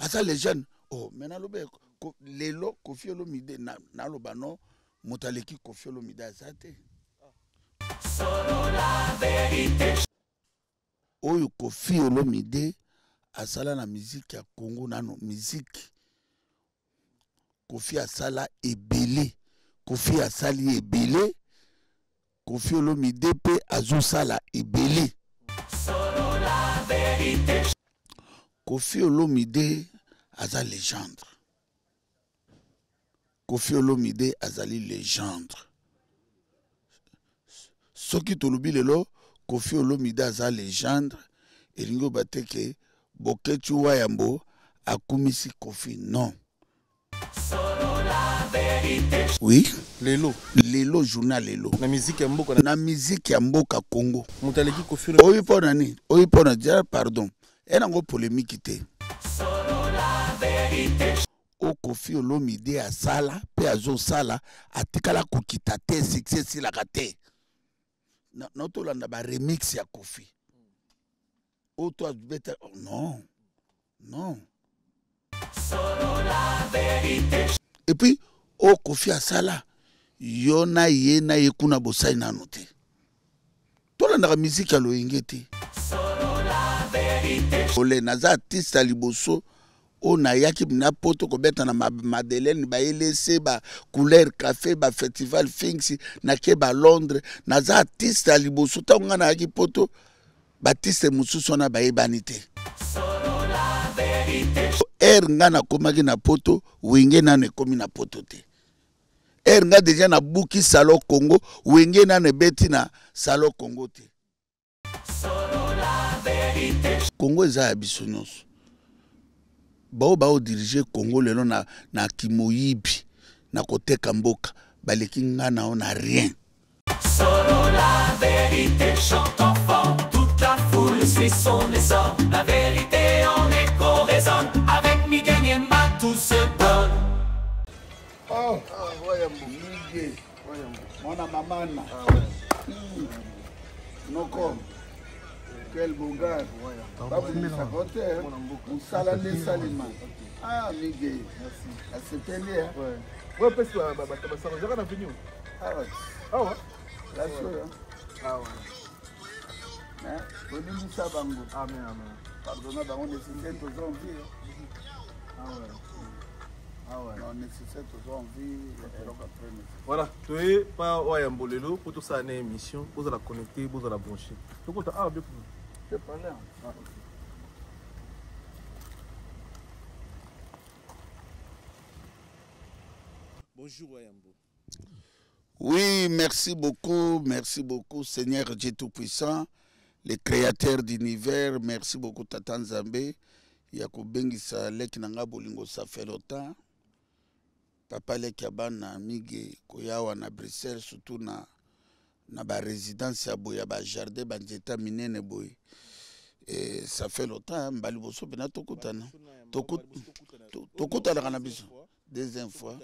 Aza legende. Oh, mais naloba lelo Koffi Olomide naloba no moto aleki Koffi Olomide aza te. Oyo Koffi Olomide asala na musique ya Congo nano musique Koffi asala ebele Koffi asali ebele Koffi Olomide mpe azosala ebele. Koffi Olomide aza legende. Koffi Olomide azali legende. Soki tolobi lelo Koffi Olomide aza legende, elingi oba te ke Boketshu Wayambo akumisi Koffi non. Oui. Lelo. Lelo journal lelo. Na musique ya mboka. Na musique ya mboka Congo. Moto aleki Koffi. Oyi pona nini? Oyi pona dia pardon. Ena ngo polémique te. O Koffi Olomide asala pe azosala atikala kokita te succès esilaka te. Na na tolanda ba remix ya Koffi. Oyo to abeta oh, non. Non. Et puis oyo Koffi asala yo na ye na ye kuna bosali nano te. Tolandaka musique ya loyenge te. Ole naza artiste ya liboso oyo nayaki na poto kobeta na Madeleine ba LSC ba couleur café ba festival Finks nake ba Londres naza artiste ya liboso ntango ngai nayaki poto batiste mosusu wana bayebani te ere ngai nakomaki na poto wenge nano ekomi na poto te ere ngai deja nabuki salon congo wenge nano ebeti na salon congo te congo eza ya biso nyonso baoyo baodirige congo lelo na, na kimoyibi na koteka mboka baleki ngai na yo na rien Solo la vérité chante enfant, toute la foule suit son essor. La vérité en écho résonne, avec Miguel Niemba tout se donne. Oh, ah, Miguel, mwana mamana. Ah, ouais. Noko, quel beau gars. Babundisaka te, mosala nde esalema. Ah, Miguel, asepeli. Ouais, pesi bato basala ozaka na venue. Awa. Awa. Place oyo. Awa. Mais tolimbisa bango. Amen, amen. Pardonna bango nécessaire toza en vie. Awa. Awa. Non, nécessaire toza en vie eloko après nécessaire. Voilà, toye pa oyo ya mbolelo mpo tosala na émission, bozala connecté, bozala branché. Tokota awa bien. Je parle. Ah, ok. Bonjour Wayambo. Oui, merci beaucoup, merci beaucoup Seigneur Dieu Tout-Puissant, le créateur d'univers, merci beaucoup Tata Nzambe, ya kobengisa leki na nga bolingo ça fait longtemps. Papa leki ya bana Migue koyawa na Bruxelles surtout na na ba résidence ya boye ya ba jardin ba nzeta minene boye. Et ça fait longtemps mbali liboso pena tokutana. Tokutanaka na biso. Deuxième fois.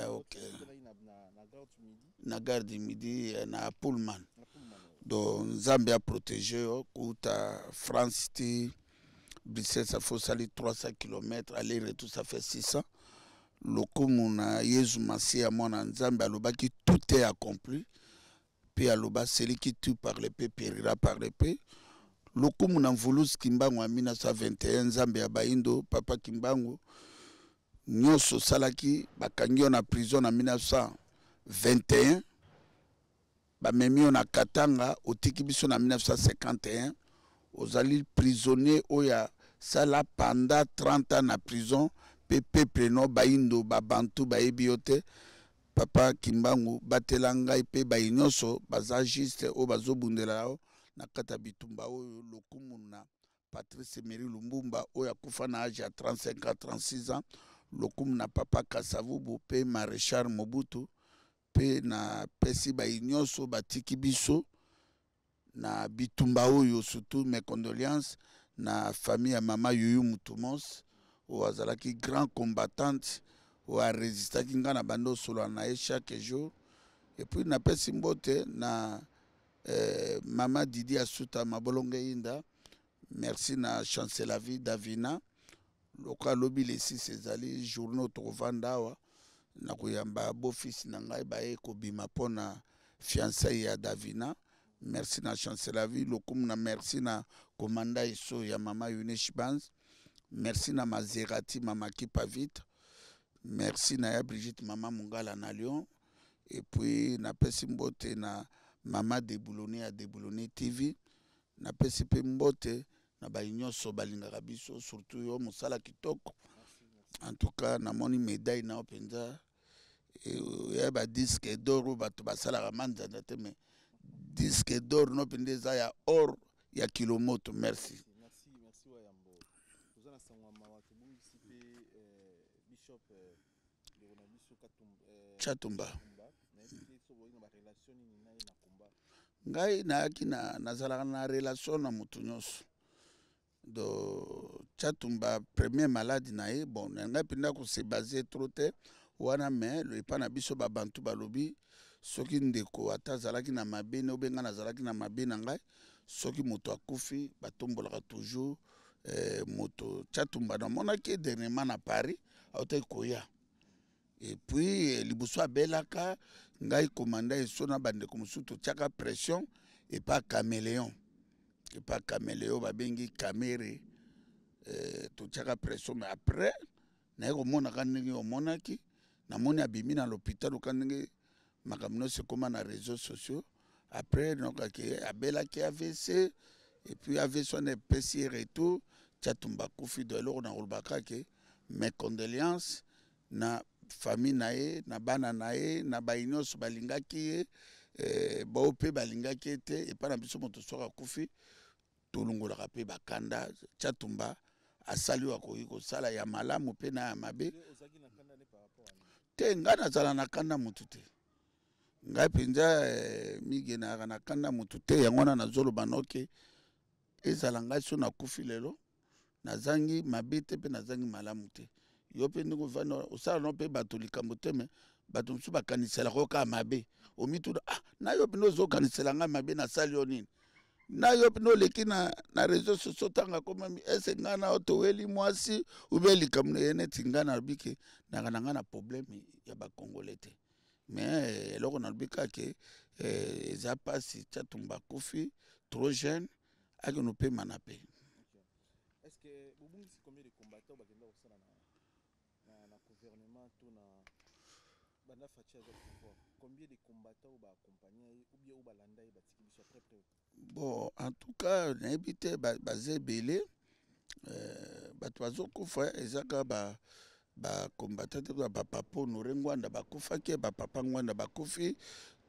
Ok. Na gare du Midi, na Pullman. Donc Nzambe a protégé yo kuta France ti Bruxelles ça fait osali 300 km aller retour ça fait 600. Lokumu na Yesu Masiya mwana Nzambe alobaki tout est accompli. Pe aloba celui qui tue par l'épée périra par l'épée. Lokumu na Mvuluzi Kimbangu ya 1921 Nzambe ya Bayindo Papa Kimbangu nyonso osalaki bakangi yo na prison na 1921 bamemi yo na Katanga otiki biso na 1951 ozali prisonnier oyo asala pendant 30 ans na prison pe peuple no Bayindo ba Bantu bayebi yo te. Papa Kimbangu batela ngai pe baye nyonso baza juste oyo bazobundela yo na kati ya bitumba oyo lokumu na Patrice Emery Lumbumba oyo akufa na age ya 35 ans 36 ans lokumu na Papa Kasavubu pe Maréchal Mobutu pe na pesi baye nyonso batiki biso na bitumba oyo surtout mes condoléances na famille ya mama Youyou Mutumos oyo azalaki grand combattante oyo arésistaki nga na bando osolola na ye chaque jour et puis napesi mbote na mama Didi Asuta Mabolonge Inda. Merci na Chancelavi Davina. Lokola lobi le 6 ezali journée oyo tokovanda awa na koyamba beau-fils na ngai baye kobima mpo na fiançailles ya Davina. Merci na Chancelavi lokumu na merci na commandant Esso ya mama Eunice Banz. Merci na Maserati mama Kipavite. Merci na ya Brigitte mama Mungala na Lyon. Et puis napesi mbote na mama Debouloni ya Debouloni TV. Napesi pe mbote na bayi nyonso balingaka biso, surtout yo mosala kitoko. En tout cas namoni médaille na yo mpenza ya ba disque d'or oyo bato basalaka manzanza te, mais disque d'or no mpenza eza ya or ya kilomoto. Merci. Merci, merci Wayambo. Toza na sango ya mawa, tobungisi pe bishop ndeko na biso Tshatumba. Ngai nayaki na nazalaka na relation na moto nyonso. Do Tshatumba premier malade na ye, bon na ngai mpenza kose base trop te wana, mais epa na biso babantu balobi soki ndeko ata azalaki na mabe ne obenga nazalaki na mabe na ngai, soki moto akufi batombolaka toujours moto. Tshatumba namonaki dernièrement na Paris, autaki koya. Et puis liboso abelaka ngai commandant Esso na bandeko mosusu totiaka pression epa Caméléon, epa Caméléon babengi Camere, totiaka pression, mais après naye komonaka ndenge omonaki, namoni abimi na l'hôpital oka ndenge makambo nyonso ekóma na réseaux sociaux. Après nokaki abelaki AVC et puis AVC wana epesi ye retour. Tshatumba akufi. Do eloko na kolobaka ke mes condoléances na famille na ye, na bana na ye, na bayi nyonso balingaki ye, bao mpe balingaki ye te. Epai na biso moto soki akufi tolongolaka mpe bakanda. Tshatumba asali oyo akoki kosala ya malamu mpe na ya mabe te. Ngai nazala na kanda motu te, ngai mpenza mige nayaka na kanda motu te. Yango wana nazoloba noke ezala ngai so nakufi lelo nazangi mabe te mpe nazangi malamu te. Yo mpe ndenge ovanda osala no mpe bato likambo te, me bato mosusu bakaniselaka yo kaka mabe. Omituna, ah, na yo mpenza ozokanisela ngai mabe, nasali yo nini? Na yo mpenza oleki na réseau sociaux ntanga komami ese ngai na yo toweli mwasi ube likambo na ye neti ngai nalobi ke naka na ngai na problème ya bakongole te, mais eloko nalobi kaka ke eza mpasi. Tshatumba akufi trop jeune, akende opema na pe. Est-ce que bobungisi combien de combattants bakenda kosala na gouvernement to na banda Fatshi aza pouvoir? Combien de combattants baaccompagner ye ou bien oyo balanda ye batiki biso après près? Bon, en tout cas nayebi te, baza ebele. Bato bazokufa eza kaka bacombattant te. Bapapa Honoré Ngbanda bakufaki, bapapa Ngbanda bakufi,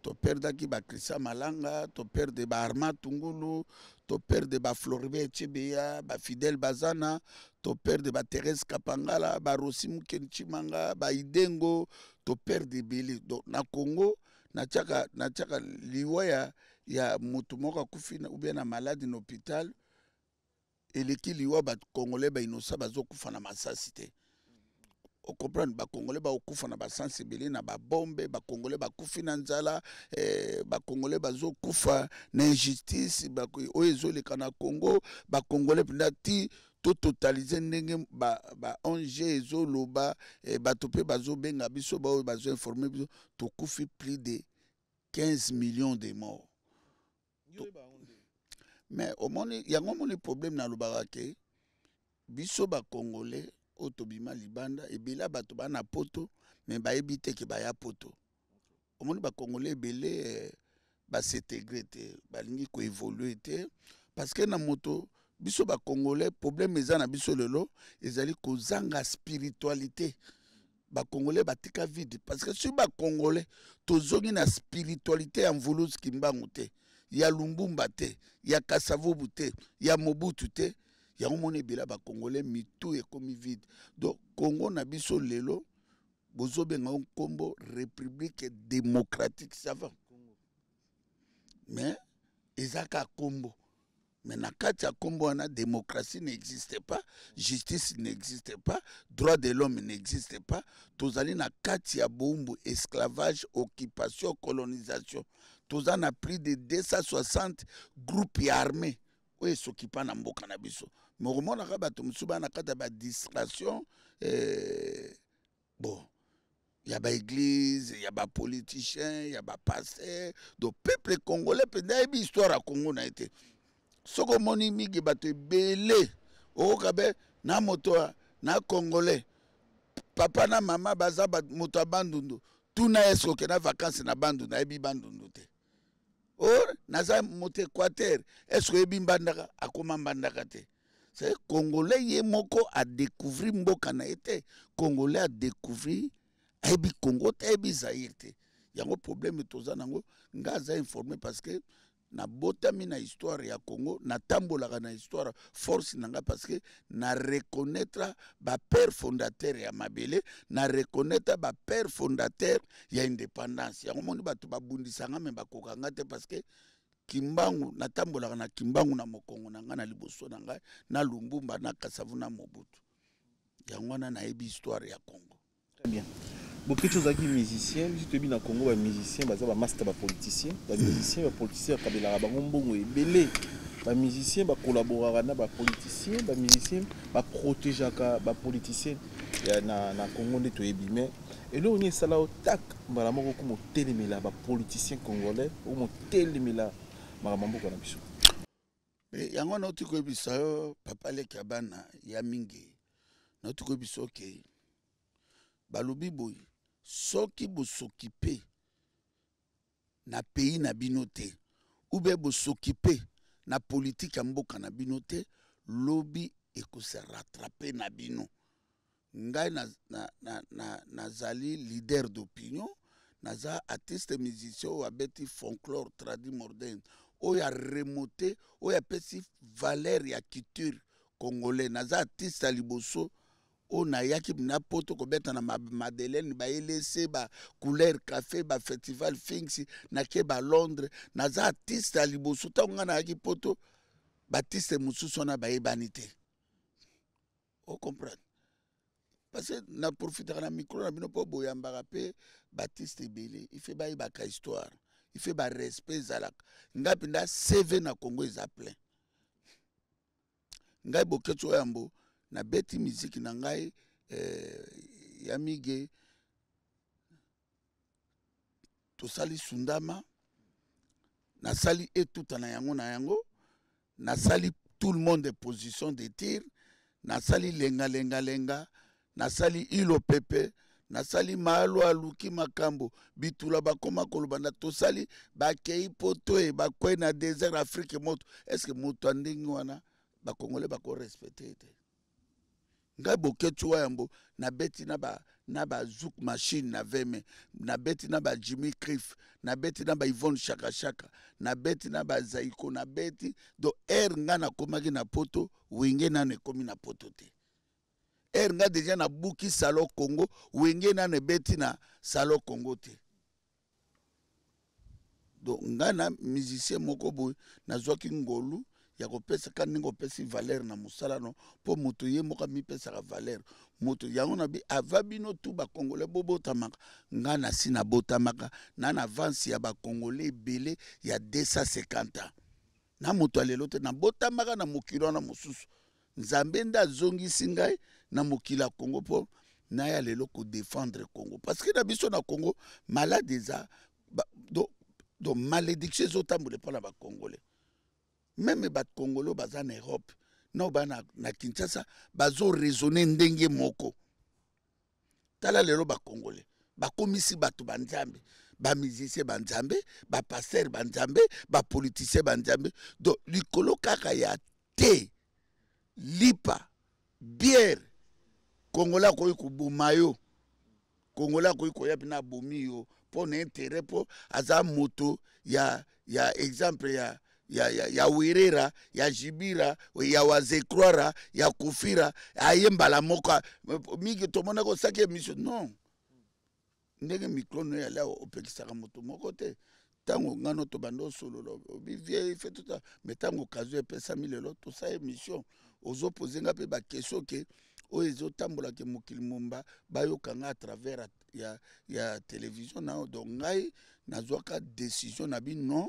toperdaki baChristian Malanga, toperde baArmand Tungulu, toperde baFloribert Chebeya, baFidèle Bazana, toperde baThérèse Kapangala, baRossy Mukendi Tshimanga, baidengo, toperde ebele. Donc na Congo natiaka liwa ya motu moko akufi ou bien na malade na hôpital eleki liwa bacongolais bainnocent bazokufa na masasi te. Ocomprendre, bacongolais bakokufa na basansi ebele na babombe, bacongolais bakufi na nzala, bacongolais bazokufa na injustice oyo ezoleka na Congo. Bacongolais mpenza ti tototalize ndenge ba ONG ezoloba, bato mpe bazobenga biso, baoyo bazoinforme biso, tokufi plus de 15 millions de morts. Mais omoni yango, omoni problème nalobaka ke biso bacongolais oyo tobima libanda, ebele ya bato baa na poto mais bayebi te ke baya poto. Omoni bacongolais ebele bas'intégrer te, balingi koévoluer te, parce que na moto biso bacongolais problème eza na biso lelo ezali kozanga spiritualité. Bacongolais batika vide, parce que soki bacongolais tozongi na spiritualité ya Mvuluzi Kimbangu te, ya Lumbumba te, ya Kasavubu te, ya Mobutu te, yango mona ebele bacongolais mitu ekomi vide. Donc Congo na biso lelo bozobenga ngo nkombo République démocratique, ça va, mais eza kaka nkombo. Mais na kati ya nkombo wana, démocratie n'existe pas, justice n'existe pas, droit de l'homme n'existe pas. Tozali na kati ya bowumbu, esclavage, occupation, colonisation. Toza na plus de 260 groupes ya armée. Oyo esokipa na mboka na biso, me okomonaka bato mosusu baa na kati ya badistraction, bon, ya baeglise, ya bapoliticien, ya bapaster. Donc peuple congolais mpenza ayebi histoire ya Congo na ye te. Soki omoni mingi bato ebele, okoka be na moto na congolais, papa na mama baza moto ya Bandundu, tuna ye soki okenda vacance na Bandundu, ayebi Bandundu te. Or naza moto Équateur, est-ce oyebi Mbandaka? Akoma Mbandaka te. C'est congolais ye moko adécouvrir mboka na ye te. Congolais adécouvrir, ayebi Congo te, ayebi Zaire te. Yango problème toza nango. Nga aza informé parce que nabotami na histoire ya Congo, natambolaka na histoire. Force na nga, parce que na reconnaître bapère fondateur ya mabele, na reconnaître bapère fondateur ya indépendance. Yango moni bato babundisanga, me bakokanga te, parce que Kimbangu, natambolaka na Kimbangu na mokongo na ngai, na liboso na ngai, na Lumbumba, na Kasavu, na Mobutu. Yango wana nayebi histoire ya Congo. Très bien. Boketshu, ozalaki musicien. Biso toyebi na Congo bamusicien baza bamaster, bapoliticien. Bamusicien, bapoliticien bakabelaka bango mbongo ebele. Bamusicien bakolaboraka na bapoliticien, bamusicien baprotégeaka bapoliticien na Congo nde toyebi. Mais eloko nini esala o tak mbala moko okoma otelemela bapoliticien congolais, okoma otelemela makambo ya mboka na biso? Yango nauti koyebisa yo, papa leki ya bana ya mingi, nauti koyebisa oke balobi boye: soki bosokipe na pays na bino te, ube bosokipe na politike ya mboka na bino te, lobi ekose rattraper na bino. Ngai nazali leader d'opinion, naza artiste musicien oyo abeti folklore tradi moderne, oyo aremonte, oyo apesi valeur ya culture congolais. Naza artiste ya liboso oyo nayaki na Poto kobeta na Madeleine, baelese bacouleur café, bafestival Finks, nake balondres. Naza artiste ya liboso. Ntango ngai nayaki Poto, baartiste mosusu wana bayebani te. Ocomprendre? Parce que naprofitaka na micro na bino mpo boyambaka mpe baartiste ebele. Ife bayebaka histoire, ife barespect ezalaka. Ngai mpenza, CV na Congo eza plein. Ngai Boketshu Oyambo, nabeti miziki na ngai, ya mige tosali Sundama, nasali etuta na yango, na yango nasali tout le monde position de tir, nasali lenga lenga lenga, nasali ilo pepe, nasali maalo aluki makambo bitula bakoma koloba na tosali bakei Poto e bakwei na désert Afrique moto. Est ce que moto ya ndenge wana bakongole bakorespecte te? Ngai Boketshu wa Yambo, nabeti na ba Zouk Machine na veme, nabeti na ba Jimmy Cliff, nabeti na ba Yvonne Chaka Chaka, nabeti na ba Zaiko, nabeti. Donc ere ngai nakomaki na Poto, Wenge nano ekomi na Poto te. Ere ngai deja nabuki Salon Congo, Wenge nano ebeti na Salon Congo te. Donc ngai na musicien moko boye, nazwaki ngolu ya kopesaka ndenge opesi valeur na mosala no, mpo moto ye moko amipesaka valeur. Moto yango na bi ava bino tu bakongole bobotamaka, ngai nasi nabotamaka na avance ya bakongole ebele ya 250 ans. Na moto ya lelo te, nabotamaka na mokili wana mosusu. Nzambe nde azongisi ngai na mokili ya Congo mpo naya lelo kodefendre Congo, parce que na biso na Congo malade eza donc malédiction ezotambola mpo na bacongolais. Même bacongolais oyo baza na Europe na oyo baa na Kinshasa bazoraisonne ndenge moko. Tala lelo bacongolais bakomisi bato banzambe, bamusicien banzambe, bapaster banzambe, bapoliticien banzambe. Donc likolo kaka ya te lipa bière, congolais akoki koboma yo, congolais akoki koya mpena abomi yo mpo na intérêt, mpo aza moto ya exemple ya Werera, ya Jibira, ya Wazekroira, ya Kofira. Aye mbala moko mingi tomonaka osaki émission non ndenge micro no yali awa, opekisaka moto moko te. Ntango ngano tobanda osolola, obi vie fe tota, mais ntango occasion epesami lelo tosala émission, ozopose nga mpe baquestion ke oyo ezotambolaka mokili momba, bayoka nga à travers ya télévision na yo. Donc ngai nazwaka décision na bi non,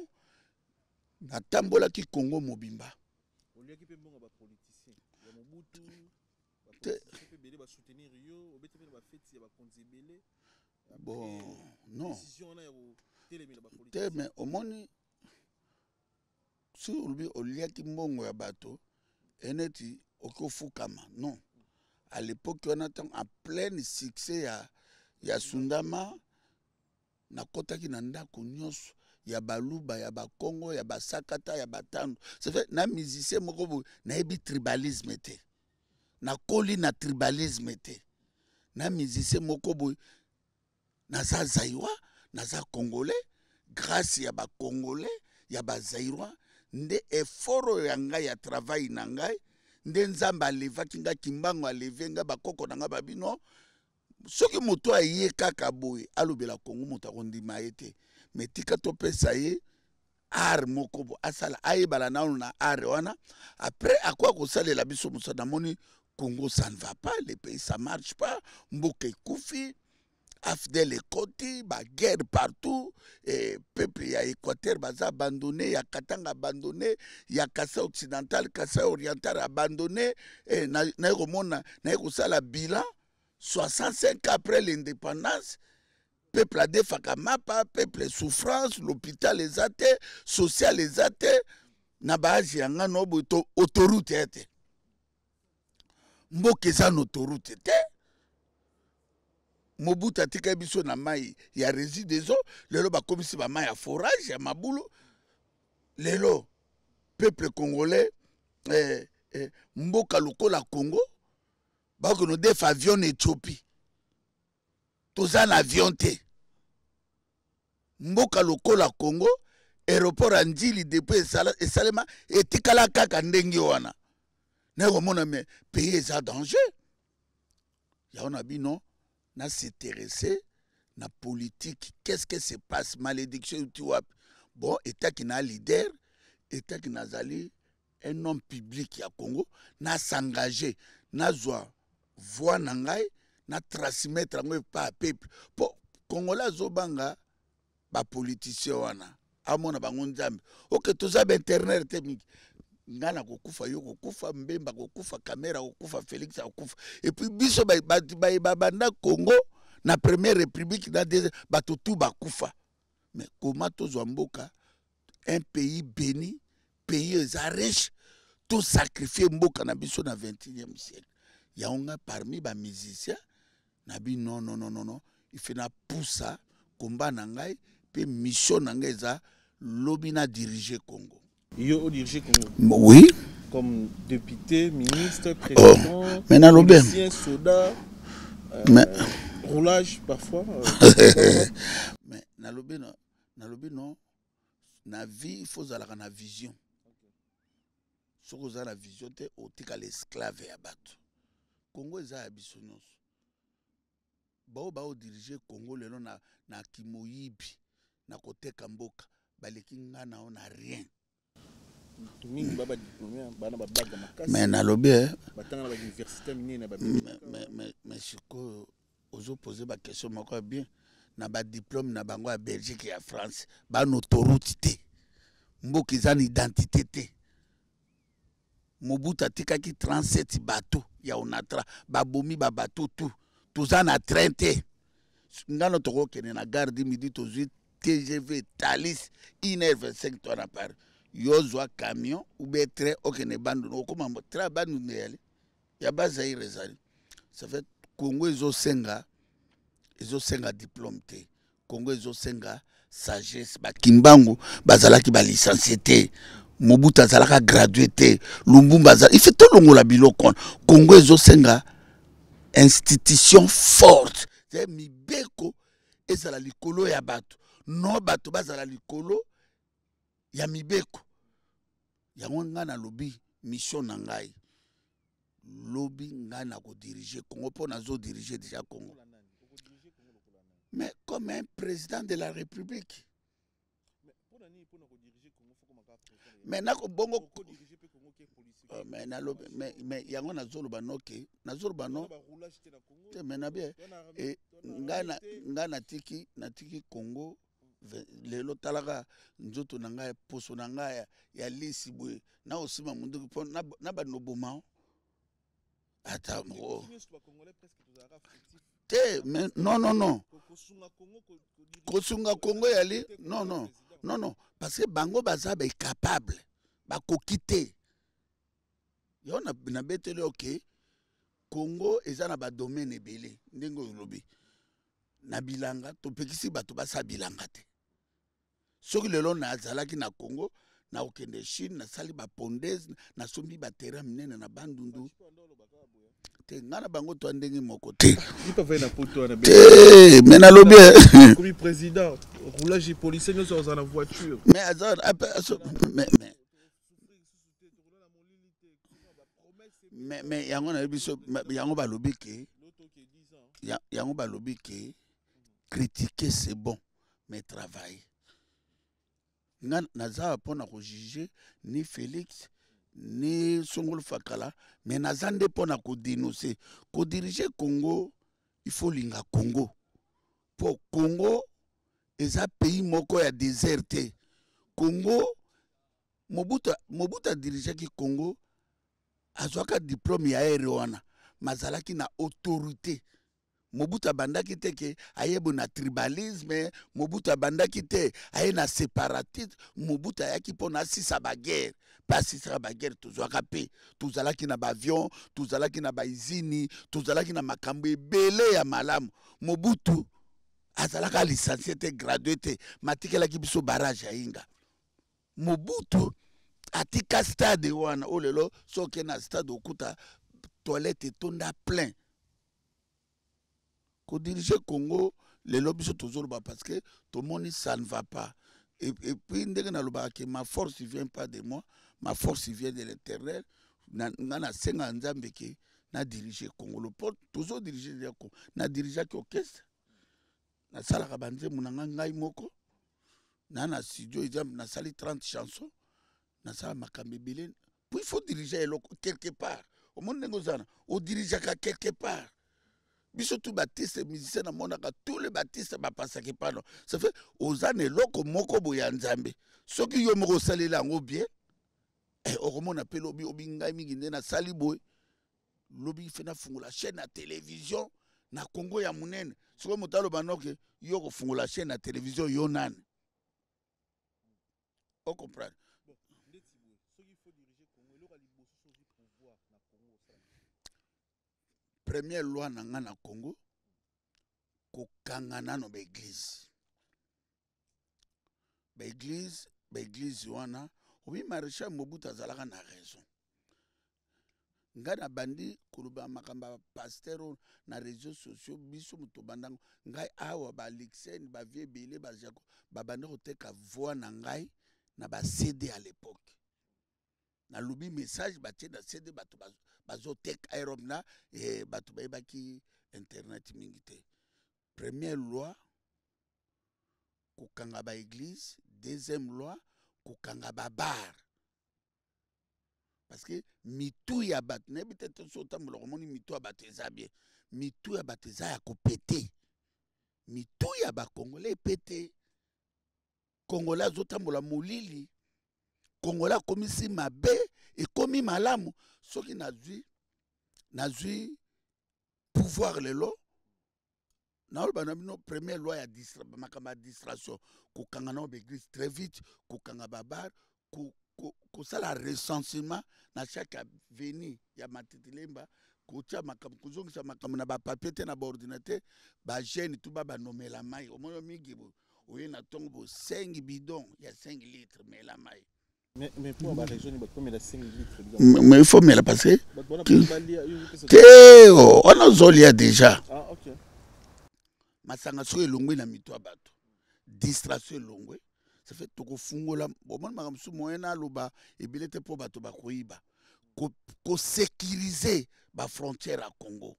natambolaki Congo mobimba. Oliaki mpe mbongo ya bapoliticien ya Mobutu? Te. Bapoliticien mpe ebele basoutenir yo, obeti mpe na bafeti ya bakonzi ebele. Bon, non. Décision wana ya kotelemela Te. Bapoliticien? Mais omoni, soki olobi oliaki mbongo ya bato, eneti oki ofukama. Non, à l'époque wana, ntango en pleine succès ya Sundama, nakɔtaki na ndako nyonso ya Baluba, ya Bakongo, ya Basakata, ya Batando. C'est vrai, na musicien moko boye nayebi tribalisme te, nakoli na tribalisme te. Na musicien moko boye, naza Zaïrois, naza Congolais. Grâce ya Bacongolais, ya Bazaïrois, nde effort oyo ya ngai, ya travail na ngai, nde Nzambe alevaki ngai. Kimbango aleve ngai, bakoko na ngai babino. Soki moto aye kaka boye alobela Kongo, moto akondima ye te. Me tika topesa ye art moko bo asala, ayebala nano na art wana, après akoya kosalela biso mosala. Namoni Congo, ça ne va pas, le pays, ça marche pas, mboka ekufi, AFDL ekoti, baguerre partout, e peuple ya Équateur baza abandonné, ya Katanga abandonné, ya Kasai Occidental, Kasai Oriental abandonné. E naye komona, naye kosala bilan 65 ans après l'indépendance, peuple adefaka mapa, peuple souffrance, l'hôpital eza te, social eza te. Na baage ya nga no boye, autoroute ya te, mboka eza na autoroute te. Mobutu atikaki biso na mai ya Régideso, lelo bakomisi bamai ya forage ya mabulu. Lelo peuple congolais, mboka lokola Congo, bakende odefa avion na Éthiopie, toza na avion te. Mboka lokola Congo, aéroport ya Ndjili depuis esalema etikala kaka ndenge wana. Naye komona, me pays eza danger. Yango na bino na s'intéresser na politique. Qu'est-ce que se passe? Malédiction euti wapi? Bon, etaki na leader, etaki nazali un homme public ya Congo, na s'engager, nazwa voix na ngai, na transmettre yango epa ya peuple, mpo Congolais azobanga bapoliticien wana, amona bango Nzambe. Oke, toza bainternet te mingi. Ngai nakokufa, yo kokufa, Mbemba kokufa, Kamerhe kokufa, Félix akokufa. Et puis biso bato babanda Congo na première république, na deuxième, bato tu bakufa. Mais comment tozwa mboka, un pays béni, pays eza riche, tosacrifie mboka na biso na 21e siècle? Yango nga, parmi bamusicien na bi, non, non, non, non, non, il faut napusa komba na ngai, mpe mission na ngai eza lobi na dirige Congo. Yo odirige Congo? Oui. Comme député, ministre, président? Oh. Mais nalobi policier, soda, Mais roulage parfois. Mais nalobi no, nalobi non, na vie il faut ozalaka na vision. Soki oza na vision te, otikala esclave ya bato. Congo eza ya biso nyonso. Bao baodirige Congo lelo na kimoyibi, na koteka mboka, baleki nga na yo na rien. Mingi ba badiplômé, bana babaga makasi. Mais nalobi Batanga na bauniversité minene na Mais sikoyo ozopose baquestion moko ya bien. Na badiplôme na bango ya Belgique, ya France, bana autoroute te, mboka eza na identité te. Mobutu atikaki 37 bateau ya Onatra, babomi babateau tout. Toza na train te. Ngano tokokende na gare du Midi, tozwi TGV Thalys 1h25 to na Paris. Yo zwa camion ou bien train, okende Bandundu, okóma train ya Bandundu eyali ya Bazaire ezali. Ça fait Congo ezosenga diplôme te, Congo ezosenga sagesse. Bakimbangu bazalaki balicencié te, Mobutu azalaka gradué te, Lumumba azala. Il faut tolongola biloko wana. Congo ezosenga institution forte, c'est mibeko ezala likolo ya bato, no bato bazala likolo ya mibeko. Yango ngai nalobi, mission na ngai, lobi ngai nakodirige Congo, mpo nazodirige déjà Congo, mais comme un président de la République. Mais nako bongo, oh, mais nalobi, mais yango nazoloba noke, nazoloba no te. Mais nabi e ngai natiki Congo. Lelo talaka nzoto na ngai, poso na ngai ya lisi boye, na osima munduki mpo na bando boma ata moko te. Mais non, non, non, kosunga Congo yali non, non, non, non, parce que bango baza baincapable, bakoki te. Yo nabeteli, oke Congo eza na badomaine ebele. Ndenge oyo olobi na bilanga, topekisi bato basala bilanga te. Soki lelo nazalaki na Congo, nakokende Chine, nasali bapondeuse, nasombi baterrain minene na Bandundu te. Ngai na bango toa ndenge moko te te. Me nalobi président roulage policier nyonso aza na voiture. Mais aza mais yango nayebi so yango balobi ke, yango balobi ke critiquer, c'est bon, mais travailler. Nga naza mpona kojuger ni Félix ni Songolo Fakala, mais naza nde mpona kodénoncer. Kodiriger Congo, il faut linga Congo, mpo Congo eza pays moko ya désert te. Congo, Mobutu adirigeaki Congo, azwaka diplôme ya ere wana, mazalaki na autorité. Mobutu abandaki te ke ayebo na tribalisme. Mobutu abandaki te aye na séparatisme. Mobutu ayaki mpona asisa baguerre, mpe asisaka baguerre. Tozwaka mpe, tozalaki na baavion, tozalaki na baizini, tozalaki na makambo ebele ya malamu. Mobutu azalaka licencié te, gradué te, matikelaki biso barrage ya Inga. Mobutu atika stade wana oyo lelo soki na stade okuta toilette etonda plein. Kodiriger Congo lelo, biso tozoloba parce que tomoni ça ne va pas. Et puis ndenge nalobaka ke ma force vient pas de moi, ma force vient de l'Éternel. Nga nasenga Nzambe ke nadirige Congo. Lopo tozodirige deja Congo, nadirigeaki orchestre, nasalaka banzembo na ngai, ngai moko na studio. Exemple, nasali 30 chansons, nasala makambo ebele. Puis il faut diriger eloko quelque part. Omoni ndenge oza na odirigeaka quelque part. Biso tu baartiste musicien, namonaka tous les baartiste bapasaki pano. Ça fait oza na eloko moko boye ya Nzambe. Soki yo moko osaleli yango bien, okomona mpe lobi obi ngai mingi nde nasali boye. Lobi fe nafungola chaîne ya télévision na Congo ya monene. Soki moto aloba noke yo kofungola chaîne ya télévision, yo nani? Ocomprendre? Bon, ndeti boye, soki faut diriger Congo, eloko ya liboso soki ozwi pouvoir na Congo, osala? Première loi na nga na Congo, kokanga nano baeglise, baeglise, baeglise wana. Obi Maréchal Mobutu azalaka na raison. Ngai nabandi koloba makambo ya pasteur oyo na réseaux sociaux. Biso moto bandango ngai awa, balixen, bavie ebele, bajako babandi koteka voix na ngai na baCD. À l'époque nalobi message, batie na CD, bato bazoteka aerobe na bato bayebaki internet mingi te. Première loi, kokanga baeglise. Deuxième loi, kokanga babar, parce que mitu ya bato, nayebi te so otambola komoni mitu ya bato eza bien, mitu ya bato eza ya kopete. Mitu ya bakongole epete. Congolais azotambola molili. Congolais akomisi mabe ekomi malamu. Soki nazwi pouvoir lelo, naoloba na bino, première loi ya makambo ya distraction, kokanga nao baeglise très vite, kokanga babar, kosala recensement na chaque avenue ya Matete-Lemba, kotia makambo, kozongisa makambo na bapapier te, na baordinateur. Bajeune tu banomela mai. Omoni mingi boye, oye na ntongo bo 5 bidon ya 5 litre, mela mai. Mais pour ba raison bato komela 5 litres? Mais il faut mela, parce que te wana ozolia déjà. Ah, okay. Masanga soki elongwe na mito ya bato, distraction elongwe. Ça fait tokofungola. Bomoni makambo mosusu, moyen naloba ebele te mpo bato bakoyiba. Kosécuriser bafrontière ya Congo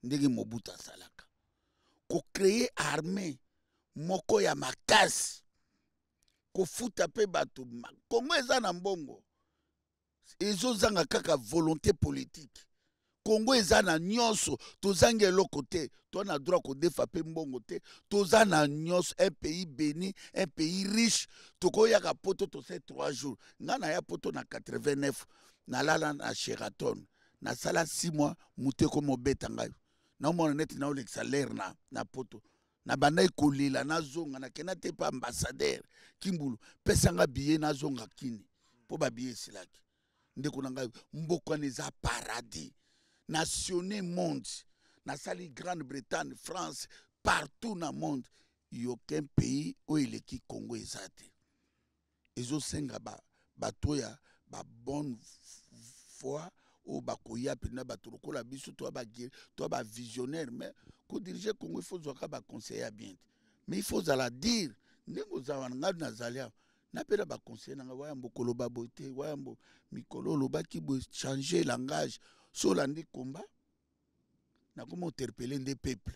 ndenge Mobutu asalaka, kocréer armée moko ya makasi, kofuta mpe bato. Congo eza na mbongo, ezozanga kaka volonté politique. Congo eza na nyonso, tozangi eloko te, toza na droit kodefa mpe mbongo te, toza na nyonso, un pays béni, un pays riche. Tokoyaka poto tosali 3 jours. Ngai naya poto na 89, nalala na Sheraton, nasala 6 mois, moto ekomobeta ngai, naomona neti naolekisa lere na poto. Nabandaki kolela, nazonga, nakenda te mpe ambassadeur Kimbulu pesanga billet, nazonga kini mpo babillet esilaki. Ndeko na ngai, mboka wana eza paradis, nationne monde, nasali Grande-Bretagne, France, partout na monde, yokin pays oyo eleki Congo eza te. Ezosenga bato ya ba bonne foi oyo bakoya mpenza, bato lokola biso, toya bavisionnaire. Mais kodirige Congo, il faut ozwaka baconseiller ya bien te, mais il faut ozala dire ndenge oza wana. Ngai nazali awa, napela baconseiller na ngai: Wayambo, koloba boye te, Wayambo, mikolo olobaki boye, changer langage. So olandi komba, nakoma oterpele nde peuple,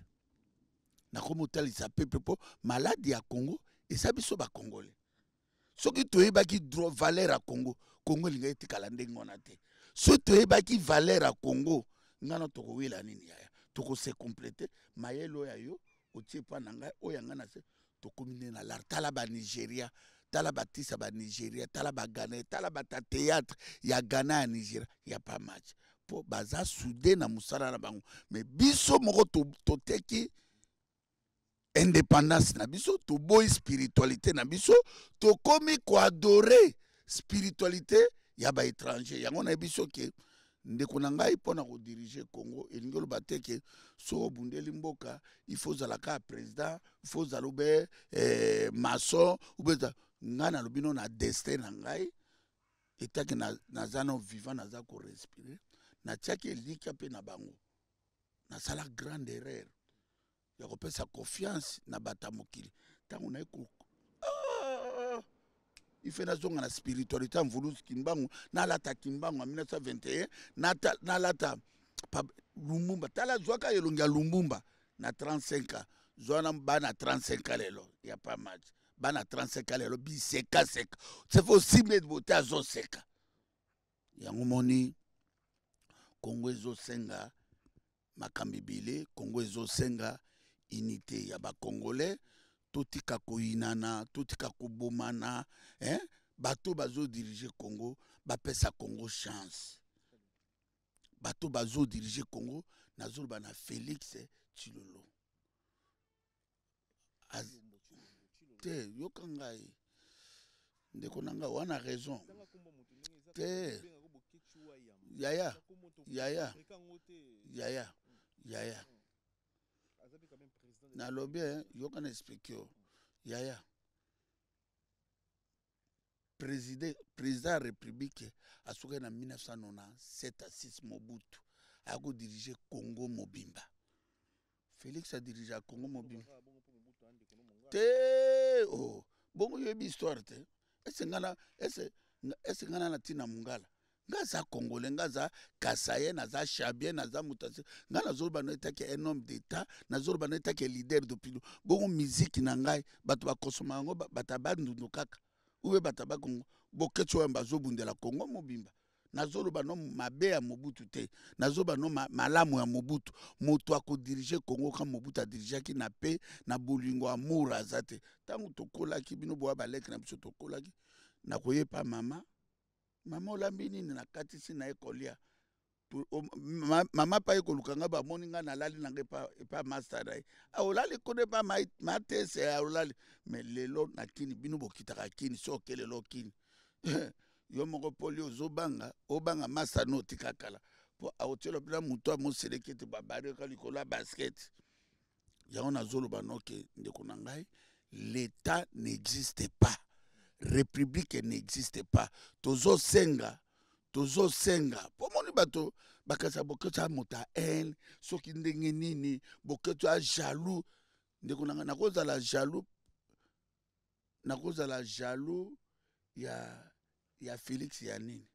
nakoma otalisa peuple, mpo maladi ya Congo eza biso bacongolais. Soki toyebaki droit valeur ya Congo, Congo elingi etikala ndenge wana te. Soki toyebaki valeur ya Congo, ngai na tokowela nini yaya? Tokose complete mayele oyo ya yo otie epa na ngai, oyo ya ngai na se, tokomi nde na lar. Tala Banigeria, tala batisa Banigeria, tala Baghana, tala bata théâtre ya Ghana, ya Nigeria, ya pas match, mpo baza sude na mosala na bango. Mais biso moko toteki indépendance na biso, toboyi spiritualité na biso, tokomi koadore spiritualité ya baétranger. Yango nayebi biso ke, ndeko na ngai, mpo na kodirige Congo, elingi oloba te ke soki obundeli mboka, il faut ozala kaka président, il faut ozala ube maçon ube. Ngai nalobi no na destin na ngai, etaki naza no vivant, naza korespire, natiaki elikya mpe na bango. Nasala grande erreur ya kopesa confiance na bato ya mokili. Ntango naye ko ife nazonga na spiritualité ya Mvuluzi Kimbangu, nalata Kimbangu ya 1921, nalata Lumbumba. Tala, zwaka elongi ya Lumbumba na 35 ans, zwa na bana 35 ans lelo, ya pas match. Bana 35 ans lelo bisekaseka, sefe osimbi bote, azoseka. Yango moni Kongo ezosenga makambo ebele. Kongo ezosenga unité ya bacongolais, totika koyinana, totika kobomana, hein? Bato bazodirige Congo, bapesa Congo chance. Bato bazodirige Congo, nazoloba na Félix Tshilolo te. Yoka ngai, ndeko na ngai, wana raison te. Yaya, yaya, yaya, yaya, nalobi, yoka na explike yo, yaya. Président ya république asukaki na 1997 à 6. Mobutu akodirige Congo mobimba, Félix adirige Congo mobimba te. Oh, bongo yoyebi histoire te. Ese nga ese nga na ntina mongala, nga aza congolais, nga aza kasaye, naza chabien, naza moto asi. Nga nazoloba no etaki un homme d'état, nazoloba no etaki leader d'opinion. Bongo miziki na ngai, bato bakosoma yango, bato ya Bandundu kaka ube bato ya Bakongo. Bokeci oyo bazobundela Kongo mobimba. Nazoloba no mabe ya Mobutu te, nazoloba no malamu ya Mobutu. Moto akodirige Kongo ka Mobutu adirigeaki na pe na bolingo, amour aza te. Ntango tokolaki, bino boya baleki na biso, tokolaki nakoyepa mama: "Mama, olambi nini?" Nakatisi na ye kolia. Mama pa ye koluka ngai, bamoni ngai nalali na ngai epa master na ye. Olali kuna epa matese, olali. Mais lelo na Kini, bino bokitaka Kini, so oke lelo Kini, yo moko poli ozobanga, obanga masa no otika kala, mpo aotiela mpena moto amoseleki ete babareka likolo ya basket. Yango nazoloba noke, ndeko na ngai, l'état n'existe pas, république n'existe pas. Tozosenga, tozosenga mpo moni bato bakasa Boketsu ya moto ya haine, soki ndenge nini, Boketsu ya jaloux. Ndeko na ngai, nakozala jaloux, nakozala jaloux ya Félix ya nini?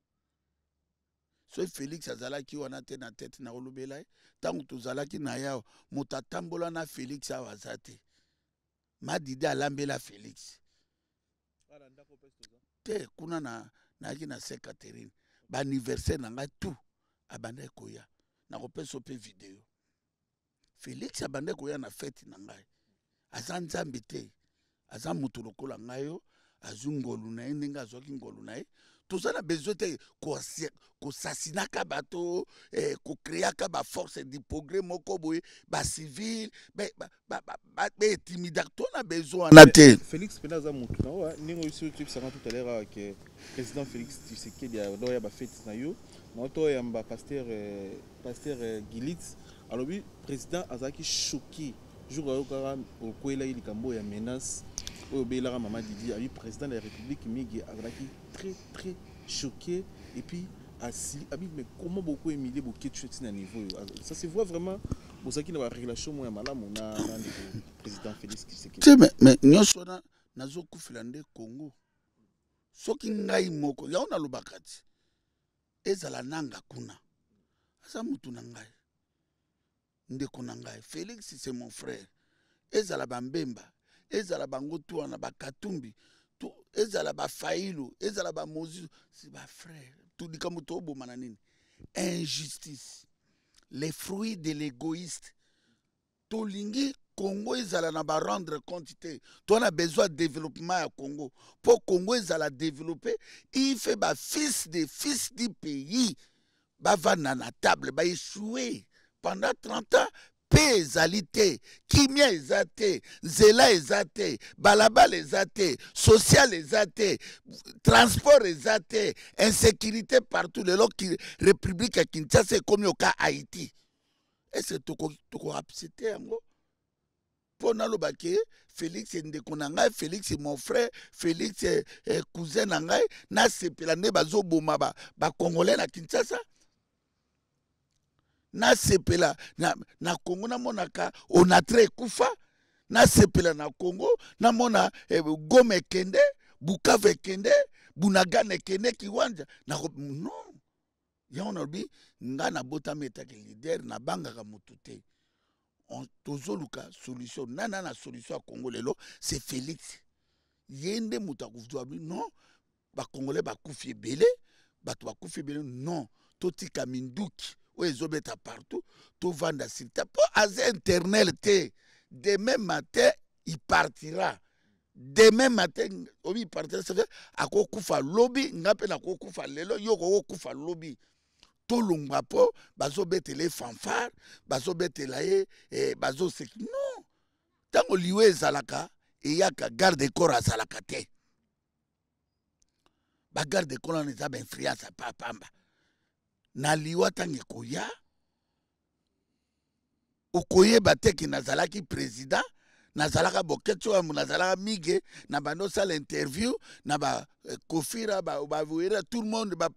Soki Félix azalaki wana te na tete, nakolobela ye. Ntango tozalaki na ye awa, moto atambola na Félix awa aza te. Madidi alambela Félix te. Kuna na nayaki na Saint Catherine, baanniversaire na ngai tout abandaki koya. Nakopesa mpe video. Félix abandaki koya na fete na ngai. Aza Nzambe te, aza moto lokola ngai. Yo azwi ngolu na ye ndenge azwaki ngolu na ye. Toza na besoin te kosasinaka bato, kocréaka baforce du progrès moko boye, bacivile baintimidaka. To na besoin wana te. Félix mpena aza motu na oyo ndenge oyo toyebisaka tout à l'heure ke président Félix Tshisekedi adoya bafete na yo na to oyamba pasteur Gilit. Alobi président azalaki choqué jour ayokaka okwelaki likambo ya menace oyo obelaka mama Didi. Abi président de la République Mige azalaki très très choqué et puis asili abi: mais comment boko humilier Boketshu ti na niveau oyo? Ça se voit vraiment, bozalaki na barelation moko ya malamu na ndeko président Félix Tshisekedi. Te, mais nyonso wana nazokufela nde Congo. Soki ngai moko yango nalobaka ti ezala nanga kuna, aza mutu na ngai, ndeko na ngai. Félix, c'est mon frère. Ezala bambemba, ezala bango tu wana, bakatumbi, ezala bafailu, ezala bamozizo, c'est bafrère. Likambo toboma na nini? Injustice, les fruits de l'égoïste. Tolingi Congo ezala na barendre compte te. To na besoin ya développement ya Congo. Mpo Congo ezala développé, il fait bafils de fils du pays bavanda na table. Baéchoué pendant 30 ans mpe ezali te, kimia eza te, nzela eza te, balabala eza te, social eza te, transport eza te, insécurité partout. Lelo République ya Kinshasa ekomi oka Haïti. Est-ce tokoaccepte yango? Mpo naloba ke Félix ndeko na ngai, Félix mon frère, Félix cousin na ngai, nasepela nde bazoboma bacongolais ba na Kinshasa? Nasepela na Congo namonaka Onatra ekufa? Nasepela na Congo namona Goma ekende, Bukavu ekende, Bunagana ekende, Kiwanja? Non. Yango nalobi, ngai nabotami etake leader, nabangaka motu te. Tozoluka solution. Nana na solution ya Congo lelo, c'est Félix. Ye nde moto akozwa. Non, bacongolais bakufi ebele, bato bakufi ebele. Non, totika minduki oyo ezobeta partout, tovanda sirta mpo aza éternel te. Demain matin il partira, demain matin obi il partira. Ça fait akokufa lobi, nga mpe nakokufa lelo, yo okokufa lobi. Tolongwa mpo bazobetela ye fanfare, bazobetela ye, bazoseki. Non, ntango liwe ezalaka, eyaka, garde corps azalaka te. Bagarde corps wana eza bainfluence ya pamba. Na liwa, ntango ekoya, okoyeba te ke nazalaki président, nazalaka Boketshu, oyo nazalaka Mige na bando osala interview na bakofira, bawera, tout le monde ba.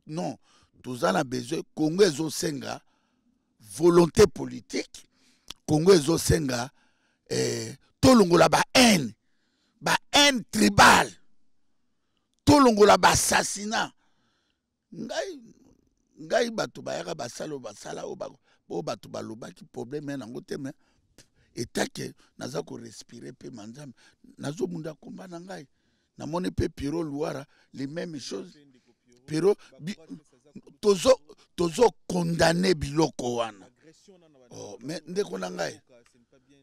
Non, toza na besoin. Congo ezosenga volonté politique. Congo ezosenga tolongola bahaine, bahaine tribale, tolongola baassassinat. Ngai bato bayaka basala oyo basala oyo bato balobaki, problème ya nango te. Mais etake naza korespirer mpe ma Nzambe, nazomunda komba na ngai. Namoni mpe Piro Luara, les mêmes choses. Piro, tozokondane biloko wana. Oh, mais ndeko na ngai,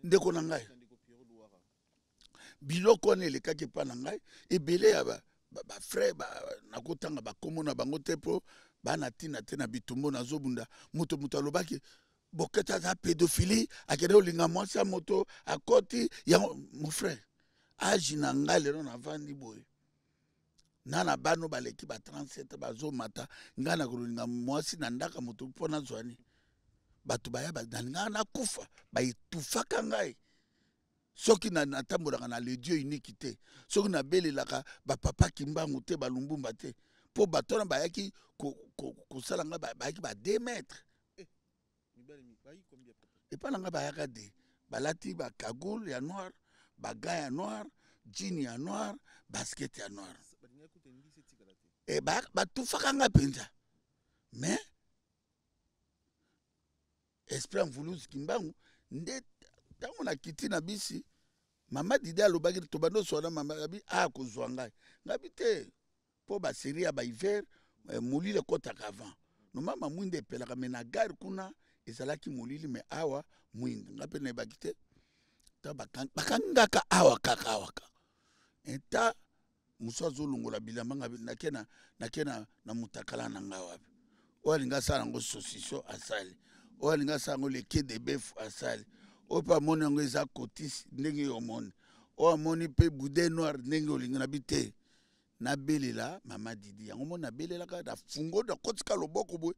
ndeko na ngai, biloko wana elekaki epa na ngai ebele ya bafrère ba nakotanga bakombo na bango te mpo bana ntina te. Na bitumbo nazobunda, moto alobaki Boketshu aza pédophilie, akende kolinga mwasi ya moto, akoti yango. Mon frère, age na ngai lelo navandi boye na bano baleki ba 37 bazomata, ngai na kolinga mwasi na ndaka moto mpo nazwani? Bato baya nalingaka nakufa, baetufaka ngai. Soki natambolaka na le Dieu unique te, soki nabelelaka bapapa Kimbangu te, balumbumba te, mpo bato wana bayaki kosala ngai, bayaki ba 2 mètres epai na ngai. Bayaka de balati bacagoule ya noir, baga ya noir, jean ya noir, basket ya noir. Batufaka ngai mpenza. Mais esprit ya mvuluzi Kimbangu nde, ntango nakiti na bisi, mama Didi alobaki, tobandi oswana, mama abi aya kozwa ngai, ngabi te, mpo basérie ya bahiver, molili ekɔtaka avant. Nomama mwinda epelaka, mais na gare kuna. Ezalaki molili, mais awa mwinda, nga mpe nayebaki te. Ta bakangaka awa kaka, awa kaka eta mosu azolongola bilamba. Nga nake na mutakala na nga wapi? Oyo alingi asala yango saucisson, asali. Oyo alingi asala yango leke de bœuf, asali. Oyo mpe amoni yango eza cotise ndenge yo omoni. Oyo amoni mpe boudin noir ndenge olingi na bi te. Nabelela mama Didi yango moni, nabelelaka, nafungo, nakotika loboko boye,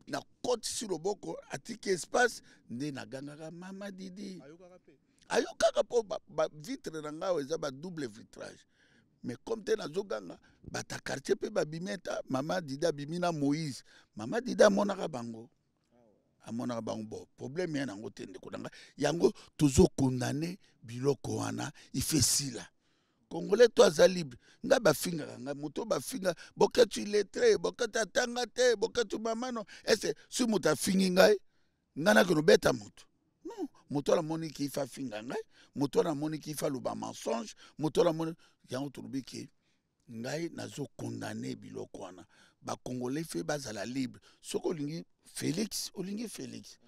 nakotisi loboko, atiki espace nde nagangaka mama Didi. Ayokaka mpo bavitre na ngai eza badouble vitrage. Mais comme te nazoganga, bata quartier mpe babimi. Eta mama Didi abimi na Moïse. Mama Didi amonaka bango, amonaka bango. Bon, problème ya nango te, ndeko na ngai. Yango tozokondane biloko wana, ife sila. Congolais to aza libre. Ngai bafingaka ngai, moto bafinga Boketshu illettré, Boketshu atanga te, Boketshu mamano. Ese soki moto afingi ngai, ngai nakende obeta moto? Non. Moto wana amoni ke ifa afinga ngai, moto wana amoni ke ifa aloba mensonge, moto wana amoni yango. Tolobi ke ngai nazokondane biloko wana. Bacongolais fe bazala libre. Soki olingi Félix, olingi Félix.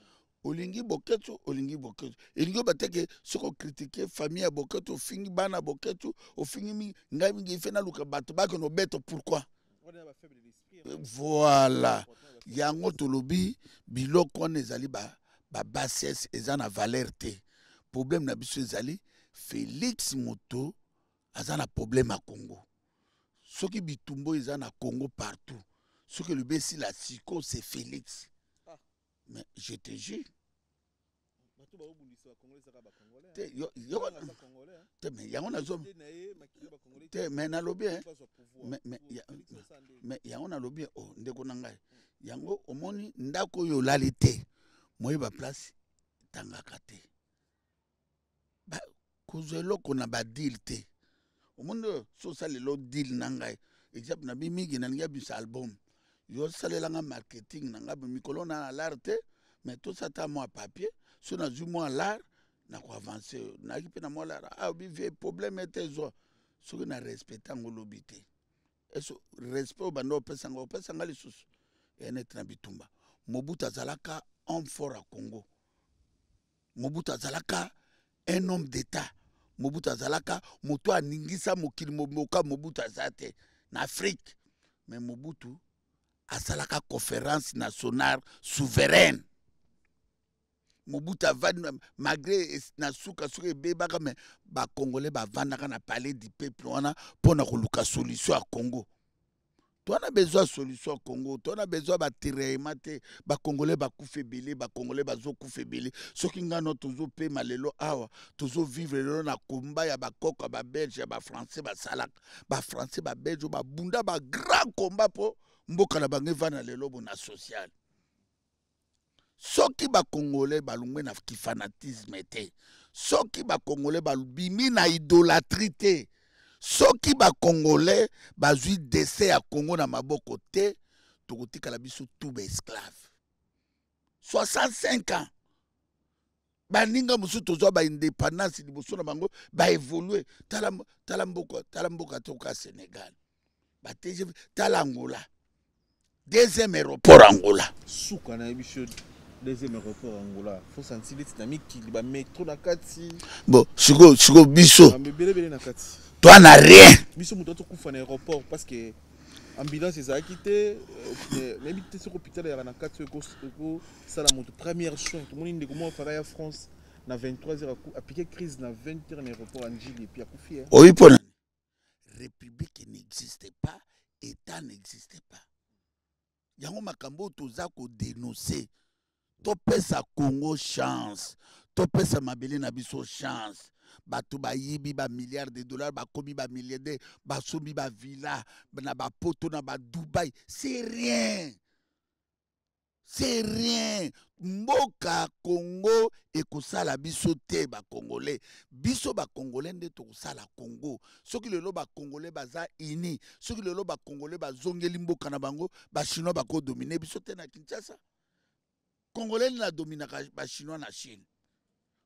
Olingi Boketshu, olingi Boketshu. Elingi oba te ke soki ocritiquer famille ya Boketshu, ofingi bana Boketshu, ofingi mingi ngai mingi, ife naluka bato bakende obeto. Pourquoi? Voilà, yango tolobi biloko wana ezali babassesse, eza na valeur te. Problème na biso ezali Félix. Moto aza na problème ya Congo, soki bitumba eza na Congo partout, soki elobi esila siko, c'est Félix. Ah. Mais je te jure. Te, te, mais yango nazo te, mais nalobi, mais yango nalobi o oh, ndeko na ngai, yango omoni ndako oyo olali te, moyeba place etangaka te. Kozwa eloko na badeal te. Omoni oyo so osala lelo deal na ngai, exemple na bi mingi, nalingi abimisa album, yo osalelanga marketing na ngai mikolo na na lar te, mais tosala ta mwa papier. So nazwi mwa lar, na koavance nayaki mpe na mwa lar. Ah, obi vie problème ete zwa soki na respecte yango olobi te. Eso respect oyo banda opesanga, opesanga lisusu eya neti na bitumba. Mobutu azalaka homme fort ya Congo. Mobutu azalaka un homme d'État. Mobutu azalaka moto aningisa mokili moka. Mobutu aza te na Afrique, mais Mobutu asalaka conférence nationale souveraine. Mobutu avandi malgré na suka soki ebebaka, mais bacongolais bavandaka na Palais du Peuple wana mpona koluka solution ya Congo. Towana besoin solution ya Congo, towana besoin batiraillement te. Bacongolais bakufa ebele, bacongolais bazokufa ebele. Soki ngano tozopema lelo awa, tozovivre lelo na komba ya bakoko ya babelge, ya bafrançais basalaka. Bafrançais, babelge oyo babunda bagrand combat mpo mboka na bango evanda lelo bona social. Soki bacongolais balongwe na kifanatisme te, soki bacongolais babimi na idolâtrie te, soki bacongolais bazwi destin ya Congo na maboko te, tokotikala biso tu baesclave 65 ans. Baninga mosusu tozwa baindépendance liboso na bango, baévolue. Tala, tala mboka, tala mboka toka Sénégal, baTGV. Tala Angola, deuxième aéroport Angola. Suka nayebi biso deuxième aéroport Angola, faut sentir neti na mikili, bamétro na kati. Bon, sikoyo biso ebelebele na kati. Toa na rien. Biso moto atokufa na aéroport parce que ambulance ezalaki te. Nayebi te soki hôpital ezalaka na kati oyo ekosala moto première soin. Tomoni ndeko moko afaka ya France na 23 heures, apike crise na 20 heures na aéroport ya Ndjili, et puis akufi. Oyi mpona république n'existe pas, État n'existe pas. Yango makambo oyo toza kodénonce. Topesa Congo chance, topesa mabele na biso chance. Bato bayibi bamilliard de dollars, bakomi bamilliardaire, basombi bavilla na bapoto, na badubai. C'est rien, c'est rien. Mboka Congo ekosala biso te. Bacongolais, biso bacongolais nde tokosala Congo. Soki lelo bacongolais baza uni, soki lelo bacongolais bazongeli mboka na bango, bachinois bakodomine biso te na Kinshasa. Congolais nini adominaka bachinois na Chine?